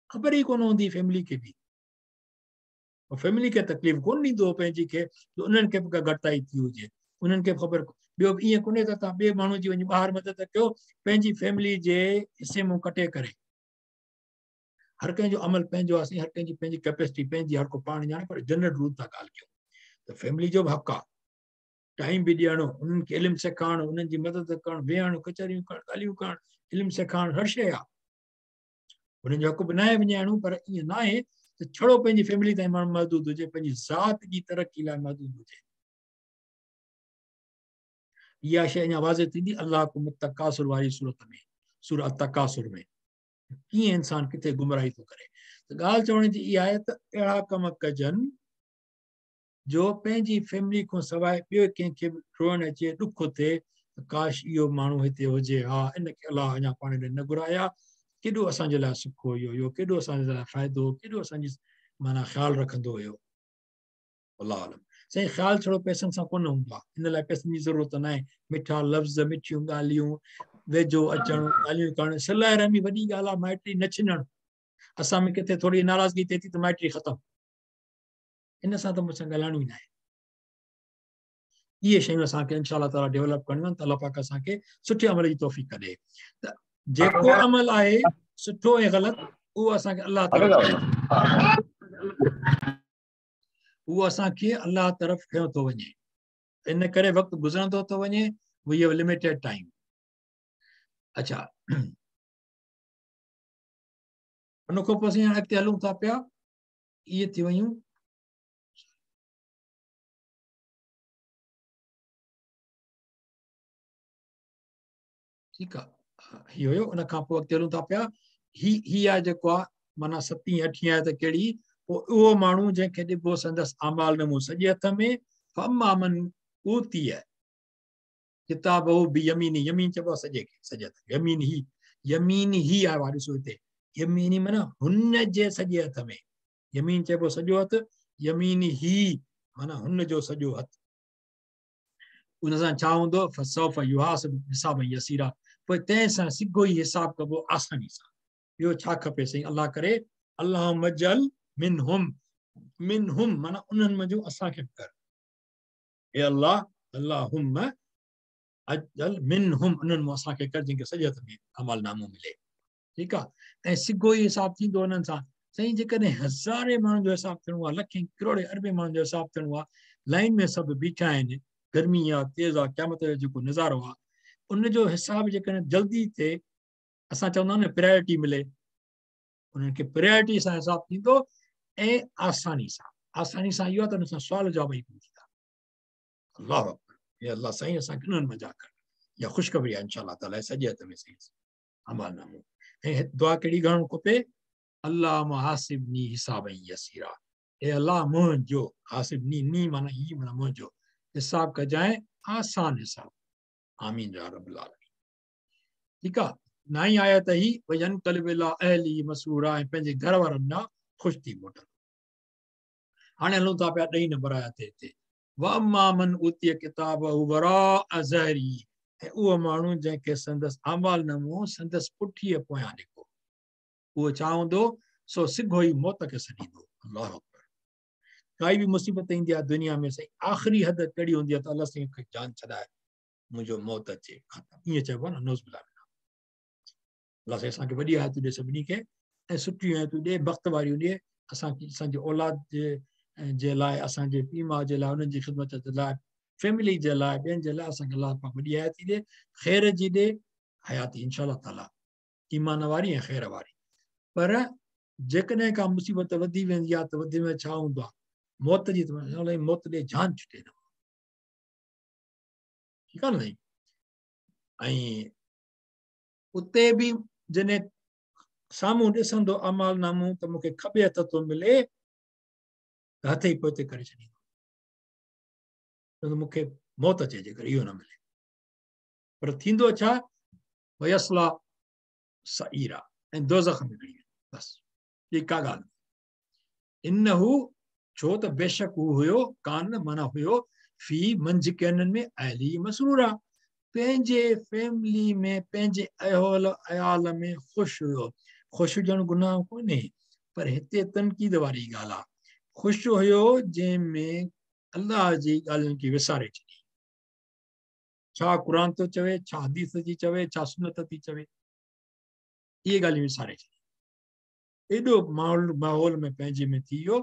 ख़बर ई कोन हूंदी फैमिली खे बि। फैमिली खे तकलीफ़ कोन ॾींदो हो पंहिंजी खे, उन्हनि खे बि का घटिताई थी हुजे, उन्हनि खे बि ख़बर। ॿियो ईअं कोन्हे त तव्हां ॿिए माण्हू जी वञी ॿाहिरि मदद कयो, पंहिंजी फैमिली जे हिसे मां कटे करे। हर कंहिंजो अमल पंहिंजो आहे, हर कंहिंजी पंहिंजी कैपेसिटी पंहिंजी, हर को पाण ॼाणे, पर जनरल रूल था ॻाल्हि कयूं त फैमिली जो बि हक़ आहे, टाइम बि ॾियणो, उन्हनि खे इल्मु सेखारणु, उन्हनि जी मदद करणु, वेहणु, कचहरियूं करणु, ॻाल्हियूं करणु, इल्मु सेखारणु, हर शइ आहे। उन्हनि जो हक़ बि न आहे वञाइणो, पर ईअं न आहे त छड़ो पंहिंजी फैमिली ताईं माण्हू महदूद हुजे, पंहिंजी ज़ात जी तरक़ी लाइ महदूद हुजे। इहा शइ अञा वाज़े थींदी अल्लाह को तकासुर वारी सूरत में, सूरत तकासुर में कीअं इंसान किथे गुमराही थो करे। त ॻाल्हि चवण जी इहा आहे त अहिड़ा कम कजनि जो पंहिंजी फैमिली खां सवाइ ॿियो कंहिंखे बि रोइणु अचे, ॾुख थिए त काश इहो माण्हू हिते हुजे हा, इनखे अलाह अञा पाण ॾे न घुराया, केॾो असांजे लाइ सुखो हुयो इहो, केॾो असांजे लाइ फ़ाइदो हो, केॾो असांजी माना ख़्यालु रखंदो हुयो। अलाह आलम। साईं ख़्यालु छड़ो पैसनि सां कोन हूंदो आहे, इन लाइ पैसनि जी ज़रूरत न आहे। मिठा लफ़्ज़, मिठियूं ॻाल्हियूं, वेझो अचणु, ॻाल्हियूं करणु, सिलाए रहमी वॾी ॻाल्हि आहे, माइटी न छिनणु। असां में किथे थोरी नाराज़गी थिए थी त माइटी ख़तमु, इन सां त मूंसां ॻाल्हाइणो ई न आहे। इहे शयूं असांखे इंशा ताला डेवलप करणियूं आहिनि त अलाह पाक असांखे सुठे अमल जी तौफ़ीक़ ॾे। त जेको अमल आहे सुठो ऐं ग़लति, उहो असांखे अलाह तरफ़, उहो असांखे अलाह तरफ़ खयो थो वञे। इन करे वक़्तु गुज़रंदो थो वञे, we have limited time. अच्छा, उन खां पोइ असीं हाणे अॻिते हलूं था पिया, इहे थी वयूं। ठीकु आहे, हीउ हुयो। उन खां पोइ अॻिते हलूं था पिया, ही ही आहे जेको आहे माना सतीं अठीं आहे त कहिड़ी, पोइ उहो माण्हू जंहिंखे ॾिबो संदसि आमाल नमो सॼे हथ में, फमा मन ऊतीअ किताब बि यमीनी, यमीन चइबो आहे सॼे खे, सॼे हथ, यमीन ही, यमीन ही आयो आहे ॾिसो हिते, यमीनी माना हुन जे सॼे हथ में, यमीन चइबो सॼो हथु, यमीन ही माना हुन जो सॼो हथु। उन सां छा हूंदो, फसौफ युहासिब हिसाबन यसीरा, पोइ तंहिं सां सिघो ई हिसाब कबो आसानी सां। ॿियो छा खपे साईं, अलाह करे अलाह मजल मिनहुम, मिनहुम माना उन्हनि मंझूं असांखे बि कर, हे अलाह, अल्लाहुम्मा अजल मिनहुम, उन्हनि मां असांखे कर जिनखे सॼे हथ में अमल नामो मिले। ठीकु आहे, ऐं सिघो ई हिसाबु थींदो उन्हनि सां। साईं जेकॾहिं हज़ारे माण्हुनि जो हिसाबु थियणो आहे, लखे करोड़े अरबे माण्हुनि जो हिसाबु थियणो आहे, लाइन में सभु बीठा आहिनि, गर्मी आहे, तेज़ आहे, क़यामत जो जेको नज़ारो आहे, उनजो हिसाबु जेकॾहिं जल्दी थिए, असां चवंदा आहियूं न प्रायोरिटी मिले, उन्हनि खे प्रायोरिटी सां हिसाबु थींदो ऐं आसानी सां। आसानी सां इहो आहे त हुन सां सुवाल जवाब ई कोन थींदा। अलाह अकबर, हे अलाह साईं असांखे उन्हनि मंझां कर। इहा ख़ुशख़बरी आहे इंशा ताला सॼे हथ में साईं अमाल नामो। ऐं दुआ कहिड़ी करणु खपे, अलाह मुहासिबनी हिसाब यसीरा, हे अलाह मुंहिंजो, हासिबनी नी माना ई माना मुंहिंजो हिसाब कजांइ आसान हिसाब। आमीन या रब्बुल आलमीन। ठीकु आहे, नाई आयत ही वयनकलिब इला अहली मसरूरा, ऐं पंहिंजे घर वारनि ॾांहुं ख़ुशि थी मोटंदो। हाणे हलूं था पिया ॾहीं नंबर आयत हिते, वअम्मा मन ऊतिय किताबहु वराअ ज़हरी, ऐं उहो माण्हू जंहिंखे संदसि आमाल नामो संदसि पुठीअ पोयां ॾिठो, उहो छा हूंदो, सो सिघो ई मौत खे सॾींदो। अल्लाह अकबर। काई बि मुसीबत ईंदी आहे दुनिया में साईं, आख़िरी हद कहिड़ी हूंदी आहे त अलाह साईं खे जान छॾाए, मुंहिंजो मौत अचे, ख़तमु, ईअं चइबो आहे न, नौज़ बिल्लाह। अलाह साईं असांखे वॾी आयतूं ॾे सभिनी खे, ऐं सुठियूं आयतूं ॾे, बख़्त वारियूं ॾे, असांखे असांजे औलाद जे लाइ, असांजे पीउ माउ जे लाइ, उन्हनि जी ख़िदमत जे लाइ, फैमिली जे लाइ, ॿियनि जे लाइ असांखे अलाह पाक वॾी हयाती ॾे, ख़ैर जी ॾे हयाती इंशा ताला, ईमान वारी ऐं ख़ैर वारी। पर जेकॾहिं का मुसीबत वधी वेंदी आहे त वधी में छा हूंदो आहे, मौत जी त मौत ॾे जान छुटे न, ठीकु आहे न साईं। ऐं उते बि जॾहिं साम्हूं ॾिसंदो अमाल नामो त मूंखे खॿे हथ थो मिले त हथ ई पोइते करे छॾींदो, मूंखे मौत अचे जेकर इहो न मिले। पर थींदो छा? वयसला सईरा, ऐं दोज़ख में खणी वेंदो। बसि ॿी का ॻाल्हि। इनहू, छो त बेशक हू हुयो, कान माना हुयो, फ़ी मंझ कननि में अहली मसरूरा, पंहिंजे फैमिली में पंहिंजे अहल अयाल में ख़ुशि हुयो। ख़ुशि हुजणु गुनाह कोन्हे, पर हिते तनक़ीद वारी ॻाल्हि आहे। ख़ुशि हुयो जंहिंमें अलाह जी ॻाल्हियुनि खे विसारे छॾी। छा क़ुर थो चवे, छा हदीस थी चवे, छा सुनत थी चवे, इहे ॻाल्हियूं विसारे छॾी। एॾो माहौल माहौल में पंहिंजे में थी वियो।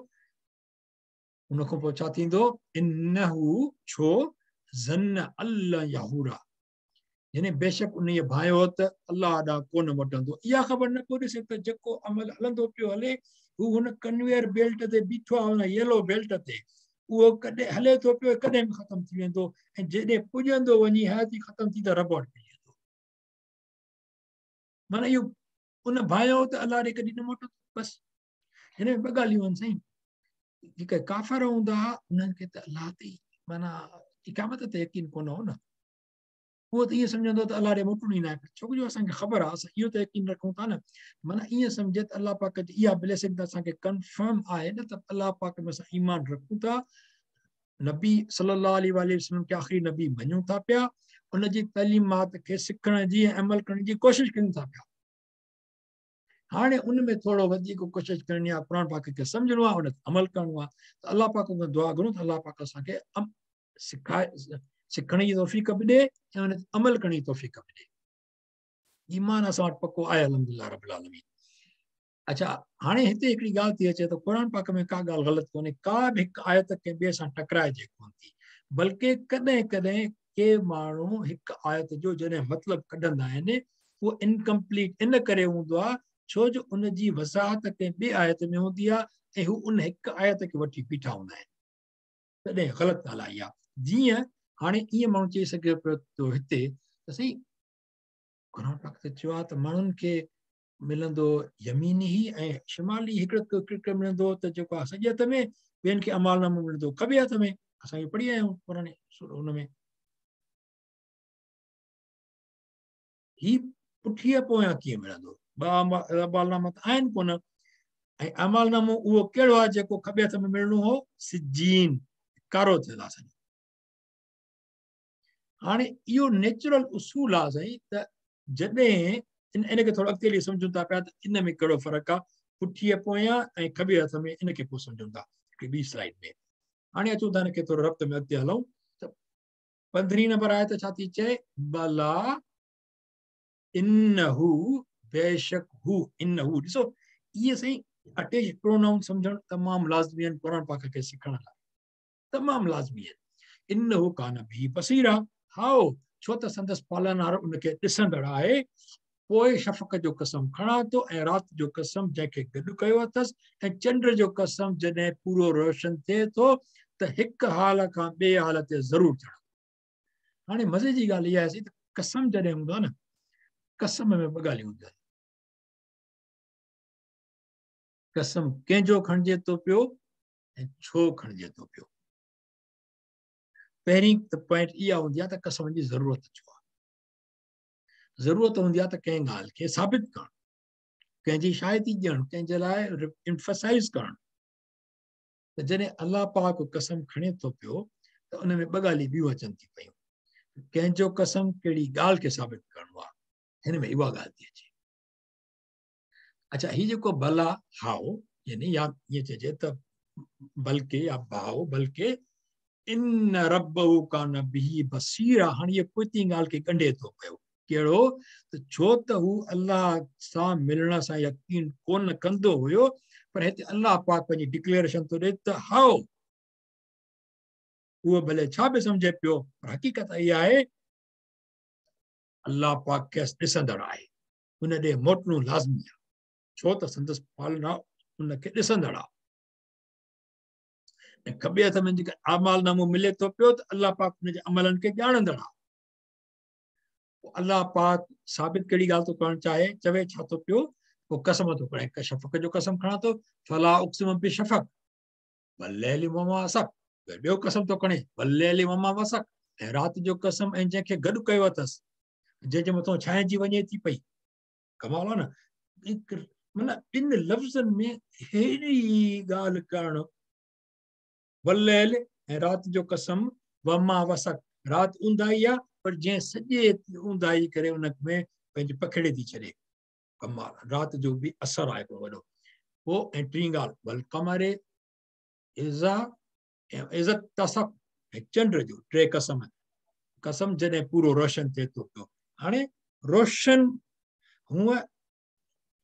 उन खां पोइ छा थींदो? इनहू, छो ज़न अल्लाह यहूरा, यानी बेशक उन भायो त अलाह ॾांहुं कोन मोटंदो। इहा ख़बर न पियो ॾिसे त जेको अमल हलंदो पियो हले, हू हुन कन्वेयर बेल्ट ते बीठो आहे, हुन येलो बेल्ट ते, उहो कॾहिं हले थो पियो, कॾहिं बि ख़तमु थी वेंदो। ऐं जेॾे पुॼंदो वञी हयाती ख़तमु थी त रब वटि मिली वेंदो। माना इहो उन भायो त अलाह ॾे कॾहिं न मोटंदो। बसि हिन में ॿ ॻाल्हियूं आहिनि साईं। जेके काफ़र हूंदा उन्हनि खे त अलाह ते माना इक़ामत ते यकीन कोन हो न, उहो त ईअं सम्झंदो त अलाह ॾे मोटणो ई न आहे। छो जो असांखे ख़बर आहे, असां इहो त यकीन रखूं था न। माना ईअं सम्झे त अलाह पाक जी इहा ब्लेसिंग त असांखे कन्फर्म आहे न, त अलाह पाक में असां ईमान रखूं था, नबी सल्लल्लाहु अलैहि वसल्लम खे आख़िरी नबी मञूं था पिया, उनजी तइलीमात खे सिखण जी ऐं अमल करण जी कोशिशि कयूं था पिया। हाणे उन में थोरो वधीक कोशिशि करणी आहे, क़ुर पाक खे सम्झणो आहे, उन ते अमल करिणो आहे। त अलाह पाक खां दुआ घुरूं त अलाह पाक असांखे सिखाए, सिखण जी तौफ़ीक़ बि ॾे ऐं उन ते अमल करण जी तौफ़ीक़ बि ॾे। ईमान असां वटि पको आहे अल्हम्दुलिल्लाह रब्बिल आलमीन। अच्छा, हाणे हिते हिकिड़ी ॻाल्हि थी अचे त क़ुर पाक में का ॻाल्हि ग़लति कोन्हे, का बि हिकु आयत कंहिं ॿिए सां टकराइजे कोन थी, बल्कि कॾहिं कॾहिं के माण्हू हिकु आयत जो जॾहिं मतिलबु कढंदा आहिनि उहो इनकम्प्लीट इन करे हूंदो आहे, छो जो उनजी वज़ाहत कंहिं ॿी आयत में हूंदी आहे ऐं हू उन हिकु आयत खे वठी बीठा हूंदा आहिनि, तॾहिं ग़लति ॻाल्हि आई आहे। जीअं हाणे ईअं माण्हू चई सघे पियो थो हिते त साईं क़ुर पाक त चयो आहे त माण्हुनि खे मिलंदो यमीनी ही ऐं शिमाली, हिकिड़ो हिकिड़ो मिलंदो त जेको आहे सॼे हथ में, ॿियनि खे अमाल नामो मिलंदो खॿे हथ में। असां इहो पढ़ी आया आहियूं पुराणे हुन में। ही पुठीअ पोयां कीअं मिलंदो? ॿ अमाल नामा त आहिनि कोन, ऐं अमाल नामो उहो कहिड़ो आहे जेको खॿे हथ में मिलणो हो? सिजीन, कारो थियल आहे सॼो। हाणे इहो नेचुरल उसूल आहे साईं त जॾहिं इन खे थोरो अॻिते हली सम्झूं था पिया त इन में कहिड़ो फ़र्क़ु आहे पुठीअ पोयां ऐं खॿे हथ में, इन खे पोइ सम्झूं था हिकिड़ी ॿी स्लाइड में। हाणे अचूं था हिनखे थोरो रब्त में अॻिते हलूं त 15 नंबर आहे त छा थी चए? बला इनहू, बेशक हू, इनहू। ॾिसो इहे साईं अटैच प्रोनाउन सम्झणु तमामु लाज़मी आहिनि क़ुर पाक खे सिखण लाइ, तमामु लाज़मी आहिनि। इनहू कान बिही बसीरा, हाओ छो त संदसि पालनहार उनखे ॾिसंदड़ आहे। पोइ शफ़क़ जो कसम खणां थो ऐं राति जो कसम जंहिंखे गॾु कयो अथसि, ऐं चंड जो कसम जॾहिं पूरो रोशन थिए थो त हिकु हाल खां ॿिए हाल ते ज़रूरु चढ़ंदो। हाणे मज़े जी ॻाल्हि इहा आहे त कसम जॾहिं हूंदो आहे न, कसम में ॿ ॻाल्हियूं हूंदियूं आहिनि। कसम कंहिंजो खणिजे थो पियो ऐं छो खणिजे थो पियो। पहिरीं त पॉइंट इहा हूंदी आहे त कसम जी ज़रूरत छो आहे। ज़रूरत हूंदी आहे त कंहिं ॻाल्हि खे साबित करणु, कंहिंजी शाहिदी ॾियणु, कंहिंजे लाइ एम्फसाइज़ करणु। त जॾहिं अलाह पाक कसम खणे थो पियो त उन में ॿ ॻाल्हियूं ॿियूं अचनि थी पयूं। कंहिंजो कसम कहिड़ी ॻाल्हि खे साबित करिणो आहे, हिन में उहा ॻाल्हि थी अचे। अच्छा, हीउ जेको भला हाओ यानी या ईअं चइजे त बल्कि या भाओ, बल्कि इन रबहू कान बिही बसीरा। हाणे इहा पोइती ॻाल्हि खे ॻंढे थो पियो, कहिड़ो? त छो त हू अलाह सां मिलण सां यकीन कोन कंदो हुयो, पर हिते अलाह पाक पंहिंजी डिक्लेरेशन थो ॾिए त हाओ, उहो भले छा बि सम्झे पियो, पर हक़ीक़त इहा आहे अलाह पाक खेसि ॾिसंदड़ आहे, उन ॾे मोटणो लाज़मी आहे, छो त संदसि पालना उनखे ॾिसंदड़ आहे। ऐं खॿे हथ में जेका आमाल नामो मिले थो पियो त अलाह पाक हुनजे अमलनि खे ॼाणंदड़ आहे। पोइ अलाह पाक साबित कहिड़ी ॻाल्हि थो करणु चाहे, चवे छा थो पियो त पोइ कसम थो खणे, शफ़क़ जो कसम खणां थो, फला उक़सिम बिशफ़क़ वल्लैलि वमा वसक़, ॿियो कसम थो खणे वल्लैलि वमा वसक़, ऐं राति जो कसम ऐं जंहिंखे गॾु कयो अथसि, जंहिंजे मथां छांइजी वञे थी पई। कमाल आहे न, माना ॿिनि लफ़्ज़नि में हेॾी ॻाल्हि करणु। वल्लैल ऐं राति जो कसम, वमा वसक़, राति ऊंदाई आहे पर जंहिं सॼे ऊंदाई करे उन में पंहिंजी पखेड़े थी छॾे। कमाल, राति जो बि असरु आहे हिकिड़ो वॾो। पोइ ऐं टीं ॻाल्हि वल कमरे इज़ा इज़त तसक, ऐं चंड जो टे कसम, कसम जॾहिं पूरो रोशन थिए थो पियो। हाणे रोशन हूअं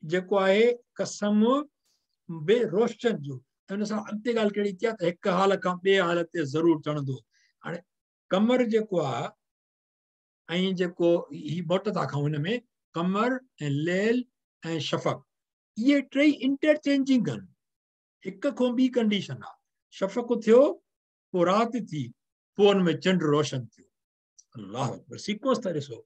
जेको आहे कसम बि रोशन जो, हुन सां अॻिते ॻाल्हि कहिड़ी थी आहे त हिकु हाल खां ॿिए हाल ते ज़रूरु चढ़ंदो। हाणे कमर जेको आहे ऐं जेको हीअ मोट था खाऊं हिन में कमर ऐं लेल ऐं शफ़क़, इहे टेई इंटरचेंजिंग आहिनि, हिक खां ॿी कंडीशन आहे। शफ़क़ थियो पोइ राति थी, पोइ हुन में चंड रोशन थियो। अल्लाह अकबर, सीक्वेंस था ॾिसो,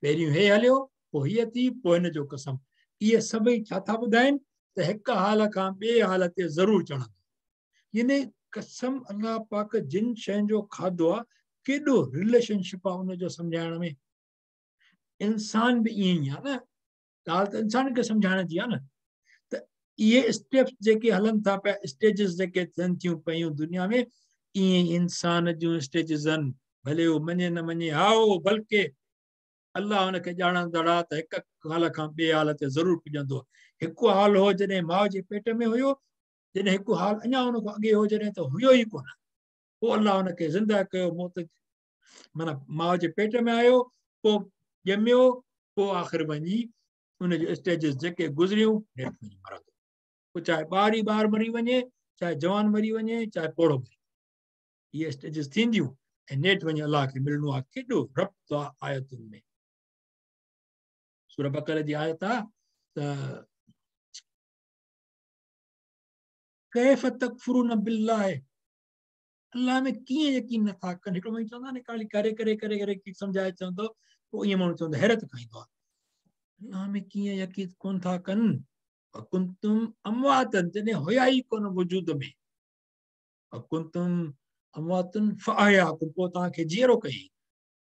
पहिरियों हे हलियो, पोइ हीअ थी, पोइ हिन जो कसम। इहे सभई छा था ॿुधाइनि त हिकु हाल खां ॿिए हाल ते ज़रूरु चढ़ंदो। यानी कसम अल्लाह पाक जिन शयुनि जो खाधो आहे, केॾो रिलेशनशिप आहे उनजो सम्झाइण में। इंसान बि ईअं ई आहे न, ॻाल्हि त इंसान खे सम्झाइण जी आहे न। त इहे स्टेप्स जेके हलनि था पिया, स्टेजिस जेके थियनि थियूं पयूं दुनिया में, ईअं ई इंसान जूं स्टेजिस आहिनि, भले उहो मञे न मञे, हाओ बल्कि अल्लाह हुनखे ॼाणंदड़ आहे त हिकु हाल खां ॿिए हाल ते ज़रूरु पुॼंदो। हिकु हाल हो जॾहिं माउ जे पेट में हुयो, जॾहिं हिकु हाल अञा हुन खां अॻे हो जॾहिं त हुयो ई कोन, पोइ अल्लाह हुनखे ज़िंदा कयो, मौत माना माउ जे पेट में आयो, पोइ ॼमियो, पोइ आख़िर वञी हुनजो स्टेजिस जेके गुज़रियूं, हेठि वञी मरंदो। पोइ चाहे ॿार ई ॿार मरी वञे, चाहे जवान मरी वञे, चाहे पोड़ो मरी, इहे स्टेजिस थींदियूं ऐं नेठि वञी अल्लाह खे मिलणो आहे। केॾो रब्त आहे आयतुनि में। सूरह बकर जी आयत आहे त कैफ तकफुरून बिल्लाह, अल्लाह में कीअं यकीन नथा कनि। हिकिड़ो माण्हू चवंदो आहे न, खाली करे करे करे करे सम्झाए चवंदो, पोइ ईअं माण्हू चवंदो हैरत खाईंदो आहे, अल्लाह में कीअं यकीन कोन था कनि। कुंतुम अमवातन, जॾहिं हुया ई कोन वजूद में, कुंतुम अमवातन फअहयाकुम, पोइ तव्हांखे जीअरो कयईं,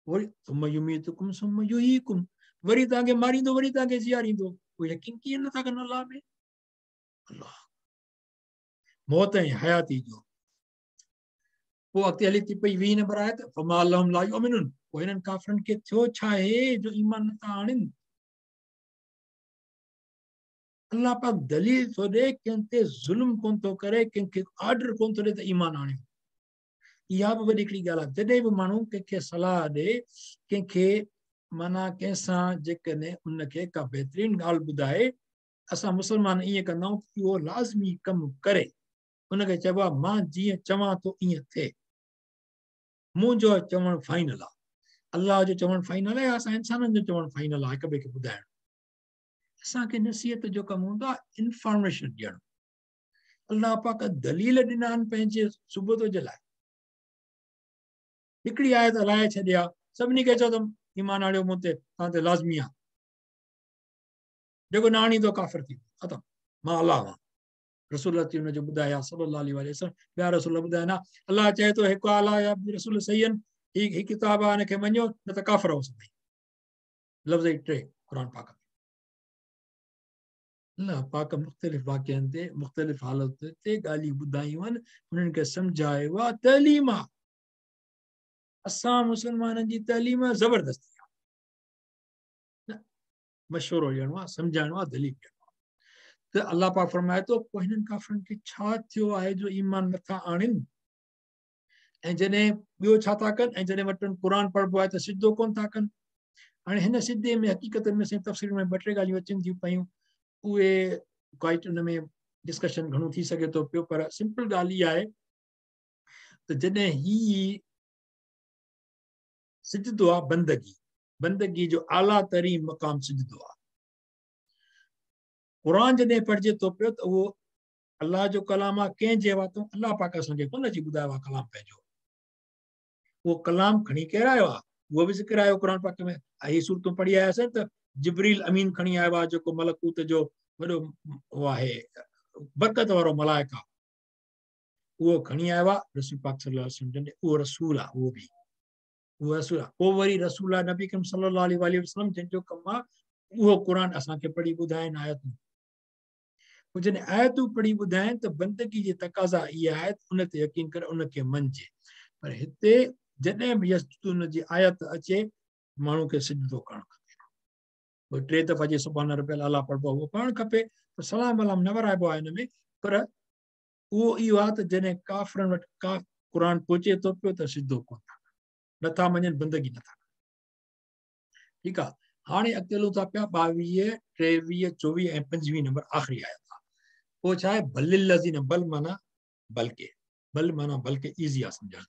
वरी सुम्मा युमीतुकुम सुम्मा युहीकुम, वरी तव्हांखे मारींदो, वरी तव्हांखे जीआरींदो। पोइ यकीन कीअं नथा कनि अल्लाह में। अल्लाह मौत ऐं हयाती जो। पोइ अॻिते हली थी पई 20 नंबर आयत, फमा लहुम ला युमिनुन, पोइ हिननि काफ़िरनि खे थियो छा आहे जो ईमान नथा आणनि। अल्लाह पाक दलील थो ॾिए, कंहिं ते ज़ुल्म कोन थो करे, कंहिंखे आर्डर कोन थो ॾिए त ईमान आणियो। इहा बि वॾी हिकिड़ी ॻाल्हि आहे, जॾहिं बि माण्हू कंहिंखे सलाह ॾिए, कंहिंखे माना कंहिंसां जेकॾहिं उनखे का बहितरीन ॻाल्हि ॿुधाए, असां मुस्लमान ईअं कंदा आहियूं त इहो लाज़मी कमु करे, उनखे चइबो आहे मां जीअं चवां थो ईअं थिए, मुंहिंजो चवणु फाइनल आहे, अल्लाह जो चवणु फाइनल आहे, असां इंसाननि जो चवणु फाइनल आहे। हिक ॿिए खे ॿुधाइणु असांखे नसीहत जो कमु हूंदो आहे, इन्फॉर्मेशन ॾियणु। अल्लाह पाक दलील ॾिना आहिनि पंहिंजे सुबुत जे लाइ। हिकिड़ी आयत हलाए छॾिया, सभिनी खे चओ त ईमान आणियो मूं ते, तव्हां ते लाज़मी आहे, जेको न आणींदो काफ़िर थी वेंदो, ख़तमु, मां अल्लाह आहियां। रसूल हुनजो ॿुधाया सल्लल्लाहु अलैहि वसल्लम, ॿिया रसूल ॿुधाइनि। अल्लाह चए थो हिकु अल्लाह जा रसूल सही आहिनि, हीअ हीअ किताब आहे, हिनखे मञो न त काफ़िर हो सभई। लफ़्ज़ ई टे क़ुर पाक में। अल्लाह पाक मुख़्तलिफ़ वाक़ियनि ते मुख़्तलिफ़ हालतुनि ते ॻाल्हियूं ॿुधायूं आहिनि, उन्हनि खे सम्झायो आहे, तइलीम आहे। असां मुस्लमाननि जी तइलीम ज़बरदस्ती आहे, मशवरो ॾियणो आहे, सम्झाइणो आहे, दलील ॾियणो आहे। त अल्लाह पाक फरमाए थो पोइ हिननि काफ़िरनि खे छा थियो आहे जो ईमान नथा आणनि, ऐं जॾहिं ॿियो छा था कनि, ऐं जॾहिं वटि क़ुर पढ़िबो आहे त सिधो कोन था कनि। हाणे हिन सिधे में हक़ीक़त में तफ़सील में ॿ टे ॻाल्हियूं अचनि थियूं पयूं, उहे क्वाइट हुन में डिस्कशन घणो थी सघे थो पियो, पर सिंपल ॻाल्हि इहा आहे त जॾहिं हीअ सिजदो आहे बंदगी, बंदगी जो आला तरीन मक़ाम सिजदो आहे। क़ुर जॾहिं पढ़िजे थो पियो त उहो अल्लाह जो कलाम आहे, कंहिंजे वातूं अल्लाह पाक असांखे कोन अची ॿुधायो आहे कलाम पंहिंजो, उहो कलाम खणी केरु आयो आहे, उहो बि ज़िक्र आयो क़ुर पाक में। हीअ सूरतूं पढ़ी आयासीं त जिब्रील अमीन खणी आयो आहे जेको मलकूत जो वॾो उहो आहे, बरकत वारो मलाइक आहे, उहो खणी आयो आहे रसूल पाक सल्लल्लाहु अलैहि वसल्लम जन। उहो रसूल आहे, उहो बि उहो रसूल आहे। पोइ वरी रसूल आहे नबी करीम सल्लल्लाहु अलैहि वसल्लम जंहिंजो कमु आहे उहो क़ुर असांखे पढ़ी ॿुधाइनि आयतूं। पोइ जॾहिं आयतूं पढ़ी ॿुधाइनि त बंदगी जी तक़ाज़ा इहा आहे त उन ते यकीन करे उनखे मञिजे। पर हिते जॾहिं बि यस्जुदून जी आयत अचे माण्हू खे सिजदो करणु खपे। पोइ टे दफ़ा जीअं सुभान रब्बियल अला पढ़िबो आहे उहो पढ़णु खपे, पर सलाम वलाम न वराइबो आहे हिन में। पर उहो इहो आहे त जॾहिं काफ़रनि वटि का क़ुर पहुचे थो पियो त सिधो कोन था कनि, नथा मञनि, बंदगी नथा कनि। ठीकु आहे, हाणे अॻिते हलूं था पिया 22, 23, 24 ऐं 25 नंबर आख़िरी आयत आहे। पोइ छा आहे? बलिल लज़ीना, बल माना बल्कि, बल माना बल्कि, ईज़ी आहे सम्झणु।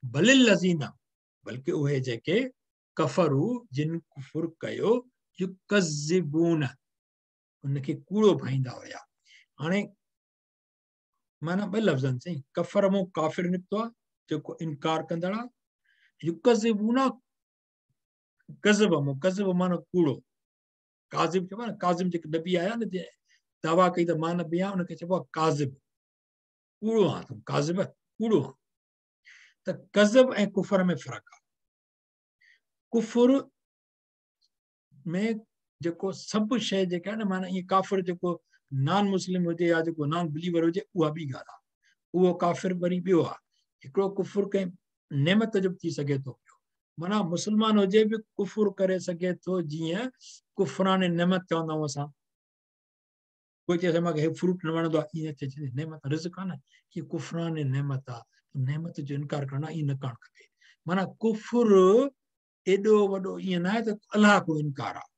बलिल लज़ीना बल्कि उहे जेके कफ़रू जिन कुफुर कयो, युकज़िबून उनखे कूड़ो भाईंदा हुया। हाणे माना ॿ लफ़्ज़ आहिनि साईं, कफ़र मां काफ़िर निकितो आहे जेको इनकार कंदड़ आहे, युकज़िबून कज़ब मां, कज़ब माना कूड़ो, काज़िब चइबो आहे न, काज़िम जेके नबी आया न, जंहिं दावा कई त मां नबी आहियाँ, उनखे चइबो आहे काज़िब, कूड़ो आहे तूं, काज़िब कूड़ो आहे। त कज़ब ऐं कुफर में फ़र्क़ु आहे। कुफुर में जेको सभु शइ जेका आहे न, माना ईअं काफ़िर जेको नॉन मुस्लिम हुजे या जेको नॉन बिलीवर हुजे, उहा ॿी ॻाल्हि आहे, उहो काफ़िर वरी ॿियो आहे। हिकिड़ो कुफुर कंहिं नेमत जो बि थी सघे थो पियो, माना मुस्लमान हुजे बि कुफुर करे सघे थो, जीअं कुफरान नेमत चवंदा आहियूं असां। कोई चए मूंखे हे फ्रूट न वणंदो आहे, ईअं चए नेमत रिज़्क आहे न, हीअ कुफरान नेमत आहे, नेमत जो इनकार करणु आहे, ईअं न करणु खपे। माना कुफुर एॾो वॾो ईअं न आहे त अलाह खां इनकार आहे,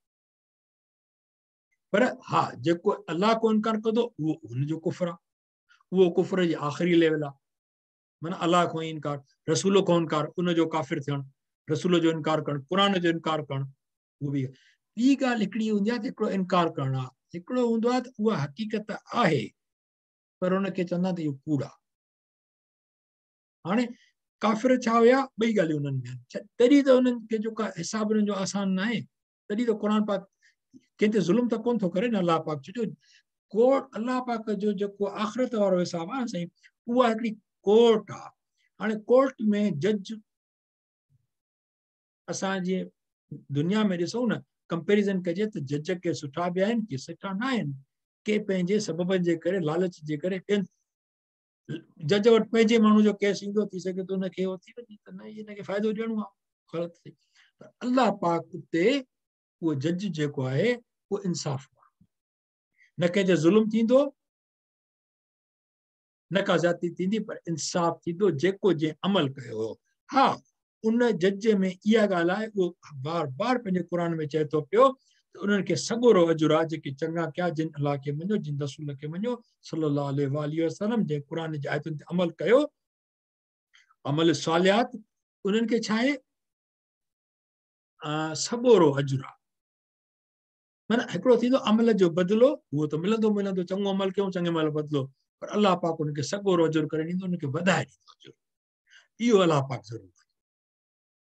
पर हा जेको अलाह खां इनकार कंदो उहो हुनजो कुफुर आहे, उहो कुफुर जी आख़िरी लेवल आहे। माना अलाह खां इनकार, रसूल खां इनकार, उनजो काफ़िर थियणु, रसूल जो इनकार करणु, क़ुर जो इनकार करणु, उहो बि। ॿी ॻाल्हि हिकिड़ी हूंदी आहे त हिकिड़ो इनकार करणु आहे, हिकिड़ो हूंदो आहे त उहा हक़ीक़त आहे पर उनखे चवंदा त इहो कूड़ आहे। हाणे काफ़िर छा हुया, ॿई ॻाल्हियूं उन्हनि में आहिनि, तॾहिं त उन्हनि खे जेको हिसाबु उन्हनि जो आसान न आहे, तॾहिं त क़ुर पाक कंहिं ते ज़ुल्म त कोन थो करे न अलाह पाक, छो जो कोर्ट अलाह पाक जो जेको आख़िरत वारो हिसाबु आहे साईं, उहा हिकिड़ी कोर्ट आहे। हाणे कोर्ट में जज असांजे दुनिया में ॾिसूं न, कंपेरिज़न कजे त जज के सुठा बि आहिनि, के सुठा न आहिनि, के पंहिंजे सबबनि जे करे, लालच जे करे ॿियनि जज वटि पंहिंजे माण्हू जो केस ईंदो, थी सघे थो हुनखे उहो थी वञे त न हिनखे फ़ाइदो ॾियणो आहे, ग़लति थी। पर अलाह पाक उते उहो जज जेको आहे उहो इंसाफ़ वारो, न कंहिंजे ज़ुल्म थींदो न का ज़्यादती थींदी, पर इंसाफ़ थींदो जेको जंहिं अमल कयो हो। हा, उन जज में इहा ॻाल्हि आहे, उहो बार बार पंहिंजे क़ुर में चए थो पियो त उन्हनि खे सॻोरो अजुर आहे जेके चङा कया, जिन अलाह खे मञियो, जिन रसूल खे मञियो सल्लल्लाहु अलैहि वसल्लम, जंहिं क़ुर जी आयतुनि ते अमल कयो, अमल सालियात, उन्हनि खे छा आहे सॻोरो अजुर आहे। माना हिकिड़ो थींदो अमल जो बदिलो, उहो त मिलंदो मिलंदो, चङो अमल कयूं चङे अमल बदिलो, पर अलाह पाक हुनखे सॻोरो अजुर करे ॾींदो, हुनखे वधाए ॾींदो अजुर, इहो अलाह पाक ज़रूरु।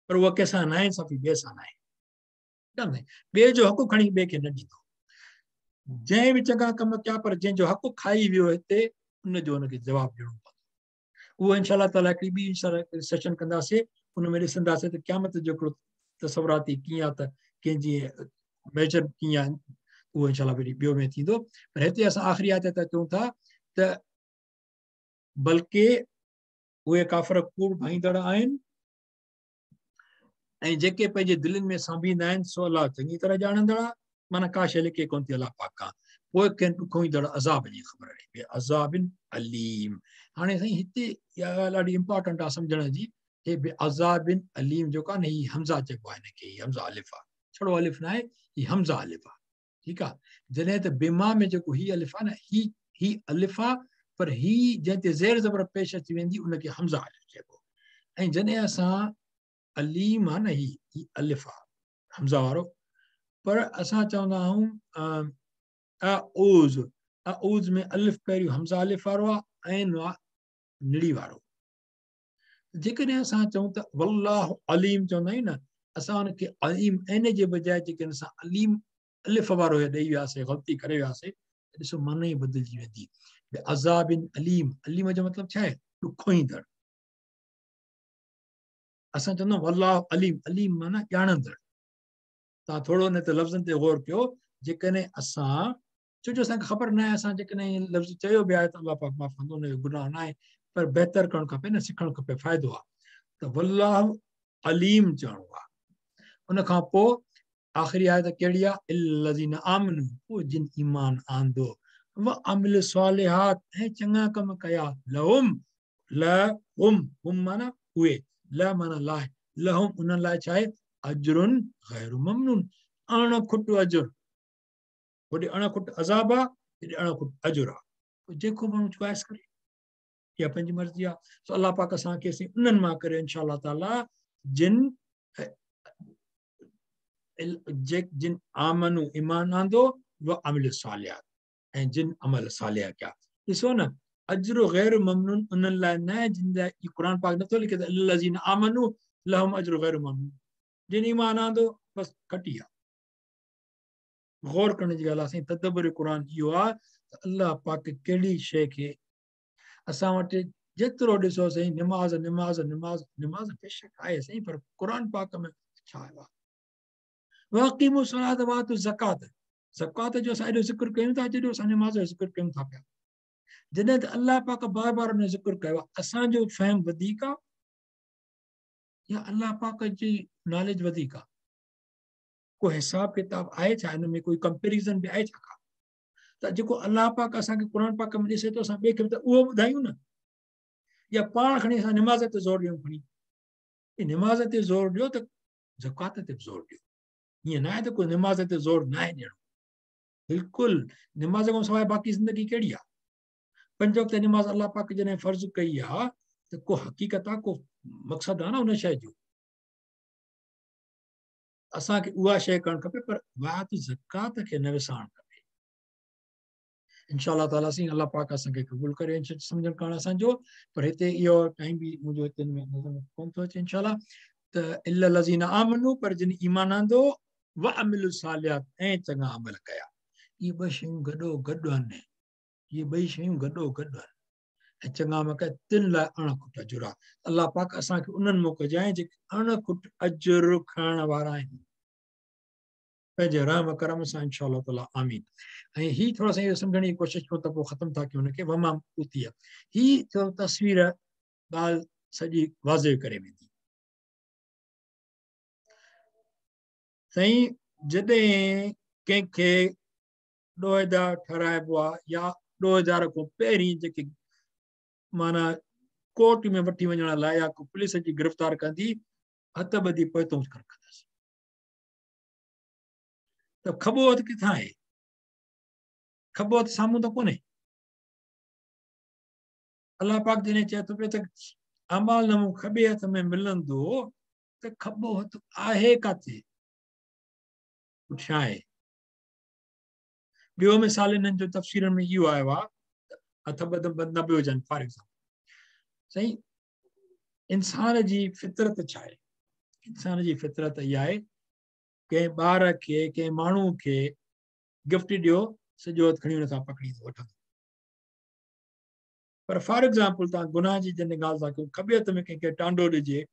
पर उहा कंहिंसां न आहे, इंसाफ़ी ॿिए सां न आहे, ॿिए जो हक़ खणी ॿिए खे न ॾींदो। जंहिं बि चङा कम कया, पर जंहिंजो हक़ खाई वियो हिते, उनजो हुनखे जवाबु ॾियणो पवंदो। उहो इंशा ताला हिकिड़ी ॿी इंशा सेशन कंदासीं, उन में ॾिसंदासीं त क़यामत जो हिकिड़ो तसवुराती कीअं आहे, त कंहिंजी मेजर कीअं आहिनि, उहो इंशा वरी ॿियो में थींदो। पर हिते असां आख़िरी आयत ते अचूं था त बल्कि उहे काफ़िर कूड़ भाईंदड़ आहिनि ऐं जेके पंहिंजे दिलनि में सांभींदा आहिनि सो अलाह चङी तरह ॼाणंदड़ आहे, माना का शइ लिके कोन थी अलाह पाक खां, पोइ कंहिं ॾुखोईंदड़ अज़ाब जी ख़बर ॾे, अज़ाबिन अलीम। हाणे साईं हिते इहा ॻाल्हि ॾाढी इम्पोर्टेंट आहे सम्झण जी, हे बि अज़ाबिन अलीम जेको आहे न, हीउ हमज़ा चइबो आहे हिनखे, हीउ हमज़ा अलिफ आहे, छड़ो अलिफ न आहे, हीउ हमज़ा अलिफ आहे, ठीकु आहे। जॾहिं त बिमा में जेको हीउ अलिफ आहे न, ही ही अलिफ आहे, पर ही जंहिं ते ज़ेर ज़बर पेश अची वेंदी उनखे हमज़ा अलिफ चइबो। ऐं जॾहिं असां अलीम आहे न, ही ही अलिफ आहे हमज़ा वारो, पर असां चवंदा आहियूं अऊज़, अऊज़ में अलिफ पहिरियों हमज़ा अलिफ वारो आहे, ऐन आहे निड़ी वारो। जेकॾहिं असां चऊं त वल्लाहु अलीम चवंदा आहियूं न, असां हुनखे अलीम ऐन जे बजाए जेकॾहिं असां अलीम अलिफ वारो ॾेई वियासीं, ग़लती करे वियासीं, त ॾिसो माना ई बदिलजी वेंदी। अज़ाबिन अलीम, अलीम जो मतिलबु छा आहे? ॾुखोईंदड़। असां चवंदा आहियूं अल्लाह अलीम, अलीम माना ॼाणंदड़। तव्हां थोरो हिन ते लफ़्ज़नि ते गौर कयो, जेकॾहिं असां, छो जो असांखे ख़बर न आहे, असां जेकॾहिं लफ़्ज़ चयो बि आहे त अलाह पाक माफ़ कंदो, हुनजो गुनाह न आहे, पर बहितर करणु खपे न, सिखणु खपे, फ़ाइदो आहे। त वल्लाह अलीम चवणो आहे। उन खां पोइ आख़िरी आयत कहिड़ी आहे? इल्लज़ीना आमनू, पोइ जिन ईमान आंदो, व अमिल सालिहात, ऐं चङा कम कया, लहुम, लहुम, हुम माना उहे, ल माना लाइ, लहुम उन्हनि लाइ छा आहे? अजरुन ग़ैर ममनून, अण खुट अजुर। होॾे अण खुट अज़ाब आहे, हेॾे अण खुट अजुर आहे। पोइ जेको माण्हू चॉइस करे, इहा पंहिंजी मर्ज़ी आहे। सो अलाह पाक असांखे उन्हनि मां करे इंशा ताला जिन जिन आमनू ईमान आंदो, व अमिल सालिहात, ऐं जिन अमल सालिहा कया। ॾिसो न, अजर ग़ैर ममनून उन्हनि लाइ न आहे जिन लाइ क़ुर पाक नथो लिखे त अल्लज़ीना आमनू लहुम अजर ग़ैर ममनून, जिन ईमान आंदो बसि खटी आहे। गौर करण जी ॻाल्हि आहे साईं, तदब्बुर क़ुर इहो आहे त अलाह पाक कहिड़ी शइ खे असां वटि जेतिरो ॾिसो साईं, निमाज़ निमाज़ निमाज़ निमाज़ बेशक आहे साईं, पर क़ुर पाक में छा आयो आहे? वाक़ीमु सलात वातु ज़कात, ज़कात जो असां एॾो ज़िक्र कयूं था, जेॾो असां निमाज़ जो ज़िक्र कयूं था पिया। जॾहिं त अलाह पाक बार बार हुन ज़िक्र कयो आहे, असांजो फ़हम वधीक आहे या अलाह पाक जी नॉलेज वधीक आहे? को हिसाब किताब आहे छा हिन में? कोई कंपेरिज़न बि आहे छा? त जेको अलाह पाक असांखे क़ुर पाक में ॾिसे थो, असां ॿिए खे बि त उहो ॿुधायूं न, या पाण खणी असां निमाज़ ते ज़ोर ॾियूं? खणी निमाज़ ते ज़ोर ॾियो त ज़कात ते बि ज़ोर ॾियो। ईअं न आहे त कोई निमाज़ ते ज़ोर न आहे ॾियणो, बिल्कुलु। निमाज़ खां सवाइ बाक़ी ज़िंदगी कहिड़ी आहे? पंज वक़्त निमाज़ अलाह पाक जॾहिं फ़र्ज़ कई आहे त को हक़ीक़त आहे, को मक़सदु आहे न हुन शइ जो। असांखे उहा शइ करणु खपे, पर वात ज़कात खे न विसारणु खपे। इंशा ताला साईं अलाह पाक असांखे क़बूल करे सम्झणु करणु असांजो। पर हिते इहो टाइम बि मुंहिंजो हिते नज़र में कोन थो अचे इंशा। त इल्लज़ीना आमनू, पर जिन ईमान आंदो, व अमिलु सालिहात, ऐं चङा अमल कया। इहे ॿ शयूं गॾो गॾु आहिनि, इहे ॿई शयूं गॾो गॾु आहिनि। ऐं चङा अमल कया तिन लाइ अण खुट अजुर आहे। अलाह पाक असांखे उन्हनि मां कजांइ जेके अण खुट अजुर खणण वारा आहिनि, पंहिंजे रहम करम सां इंशा ताला, आमीन। ऐं हीअ थोरो सां इहो सम्झण जी कोशिशि कयूं त पोइ ख़तमु था कयूं हुनखे। वमा ऊतिया, हीअ थोरो तस्वीर ॻाल्हि सॼी वाज़े करे वेंदी। साईं जॾहिं कंहिंखे ॾोहदार ठहिराइबो आहे या ॾोहदार खां पहिरीं जेके माना कोर्ट में वठी वञण लाइ या पुलिस जी गिरफ़्तार कंदी, हथ ॿधी पोइ रखंदसि। त खॿो हथु किथां आहे? खॿो हथु साम्हूं त कोन्हे। अलाह पाक जॾहिं चए थो पियो त अमाल नामो खॿे हथ में मिलंदो, त खॿो हथु आहे किथे? पुठियां आहे। ॿियो मिसाल हिननि जो तफ़सीरनि में इहो आयो आहे, हथ ॿध बंदि न बि हुजनि। फॉर एग्ज़ाम्पल साईं, इंसान जी फितरत छा आहे? इंसान जी फितरत इहा आहे, कंहिं ॿार खे, कंहिं माण्हू खे गिफ्ट ॾियो, सॼो हथु खणी हुन सां पकड़ी वठंदो। पर फॉर एग्ज़ाम्पल तव्हां गुनाह जी जॾहिं ॻाल्हि था कयूं, खॿे हथ में कंहिंखे टांडो ॾिजे,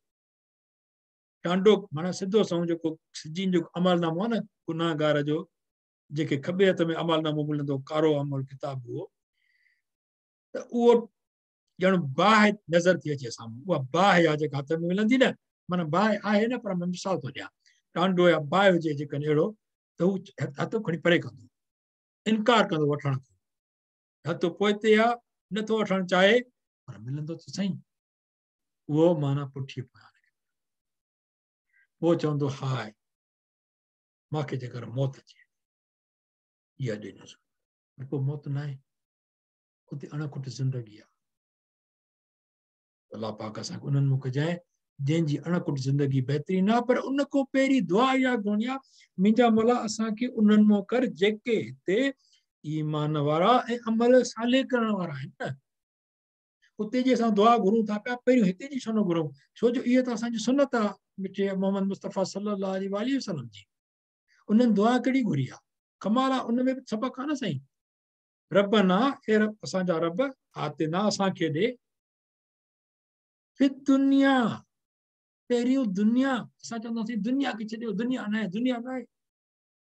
टांडो माना सिधो सऊं जेको सिजीन जो अमलनामो आहे न गुनाहगार जो, जेके खॿे हथ में अमलनामो मिलंदो, कारो अमल किताब उहो, त उहो ॼण बाहि नज़र थी अचे साम्हूं। उहा बाहि आहे जेका हथ में मिलंदी न, माना बाहि आहे न, पर मां मिसाल थो ॾियां, टांडो या बाहि हुजे जेकॾहिं अहिड़ो, त हू हथु खणी परे कंदो, इनकार कंदो वठण खां। हथु पोइते आहे, नथो वठणु चाहे, पर मिलंदो त सही। उहो माना पुठीअ पोयां पोइ चवंदो, हाय मूंखे जेकर मौत अचे, इहा ॾिनसि, पर पोइ मौत न आहे, उते अणखुट ज़िंदगी आहे। अलाह पाक असांखे उन्हनि मां कजांइ जंहिंजी अणखुट ज़िंदगी बहितरीन आहे। पर उन खां पहिरीं दुआ इहा घुरणी आहे, मुंहिंजा मौला असांखे उन्हनि मां कर जेके हिते ईमान वारा ऐं अमल साले करण वारा आहिनि न। उते जी असां दुआ घुरूं था पिया, पहिरियों हिते जी छो न घुरूं? छो जो इहा त असांजी सुनत आहे मिठे मोहम्मद मुस्तफ़ा सल्लल्लाहु अलैहि वसल्लम जी। उन्हनि दुआ कहिड़ी घुरी आहे? कमाल आहे, उन में बि सबक़ आहे न साईं। रबना, हे रब असांजा रब, आतिना असांखे ॾे, फिर दुनिया, पहिरियों दुनिया। असां चवंदासीं दुनिया खे छॾियो, दुनिया न आहे, दुनिया न आहे।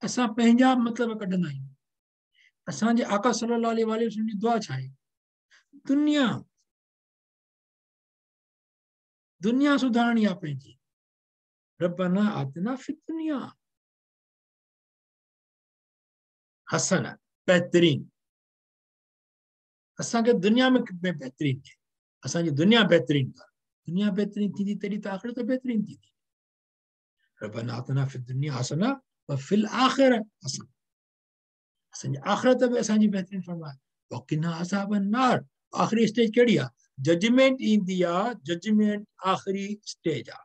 असां पंहिंजा मतिलब कढंदा आहियूं। असांजे आका सल्लल्लाहु अलैहि वसल्लम जी दुआ छा आहे? दुनिया, दुनिया सुधारणी आहे पंहिंजी। रबना आतिना फिर दुनिया हसन, बहितरीन। असांखे दुनिया में बहितरीन थिए, असांजी दुनिया बहितरीन कर। दुनिया बहितरीन थींदी तॾहिं त आख़िरत बहितरीन थींदी। रबना आतिना फिर दुनिया हसना व फिल आखिर हसन, असांजी आख़िरत बि असांजी बहितरीन फरमाए। वकिना अज़ाबन नार। आख़िरी स्टेज कहिड़ी आहे? जजमेंट ईंदी आहे, जजमेंट आख़िरी स्टेज आहे।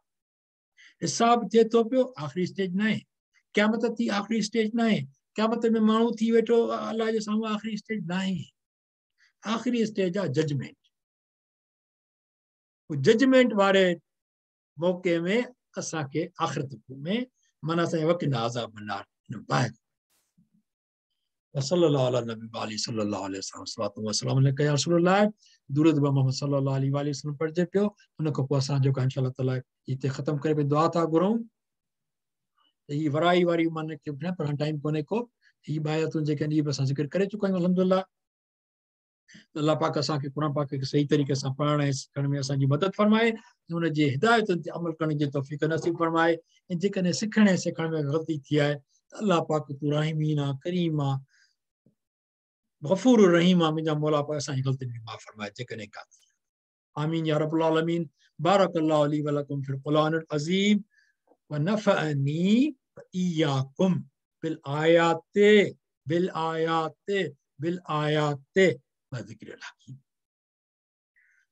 हिसाब थिए थो पियो, आख़िरी स्टेज न आहे। क़यामत थी, आख़िरी स्टेज न आहे। क़यामत में माण्हू थी वेठो अलाह जे साम्हूं, आख़िरी स्टेज न आहे। आख़िरी स्टेज आहे जजमेंट। जजमेंट वारे मौक़े में असांखे आख़िरत में माना असांजे वकिना अज़ाबन नार बाहि। सल्लल्लाहु अला नबी वाली सल्लल्लाहु अलैहि वसल्लम, सलातु व सलाम अलैका या रसूलुल्लाह। दुरूद ब मोहम्मद सल्लल्लाहु अलैहि वसल्लम पढ़िजे पियो। उन खां पोइ असां जेको इंशाअल्लाह ताला हिते ख़तमु करे दुआ था घुरूं। त हीअ वराई वारी माना पर हाणे टाइम कोन्हे को। हीअ ॿ आयतूं जेके आहिनि इहे बि असां ज़िक्र करे चुका आहियूं अल्हम्दुलिल्लाह। अलाह पाक असांखे क़ुरान पाक खे सही तरीक़े सां पढ़ण ऐं सिखण में असांजी मदद फरमाए, हुनजे हिदायतुनि ते अमल करण जी तौफ़ीक़ नसीब फरमाए। ऐं जेकॾहिं सिखण ऐं सेखारण में ग़लती थी आहे त अलाह पाक तूं राहिमीन आहे, करीम आहे, गफ़ूर रहीम आहे, मुंहिंजा मौला पाक असांजी ग़लतियुनि खे माफ़ फरमाए जेकॾहिं का थी। आमीन या रब्बुल आलमीन। बारकल्लाहु ली व लकुम फिल कुरानिल अज़ीम व नफ़अनी व इय्याकुम बिल आयाति बिल आयाति बिल आयाति व ज़िक्रिल हकीम।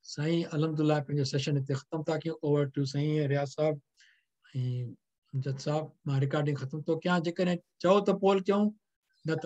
साईं अल्हम्दुलिल्लाह पंहिंजो सेशन हिते ख़तमु था कयूं। ओवर टू साईं रियाज़ साहब ऐं अमजद साहब। मां रिकॉर्डिंग ख़तमु थो कयां। जेकॾहिं चओ त पोल कयूं, न त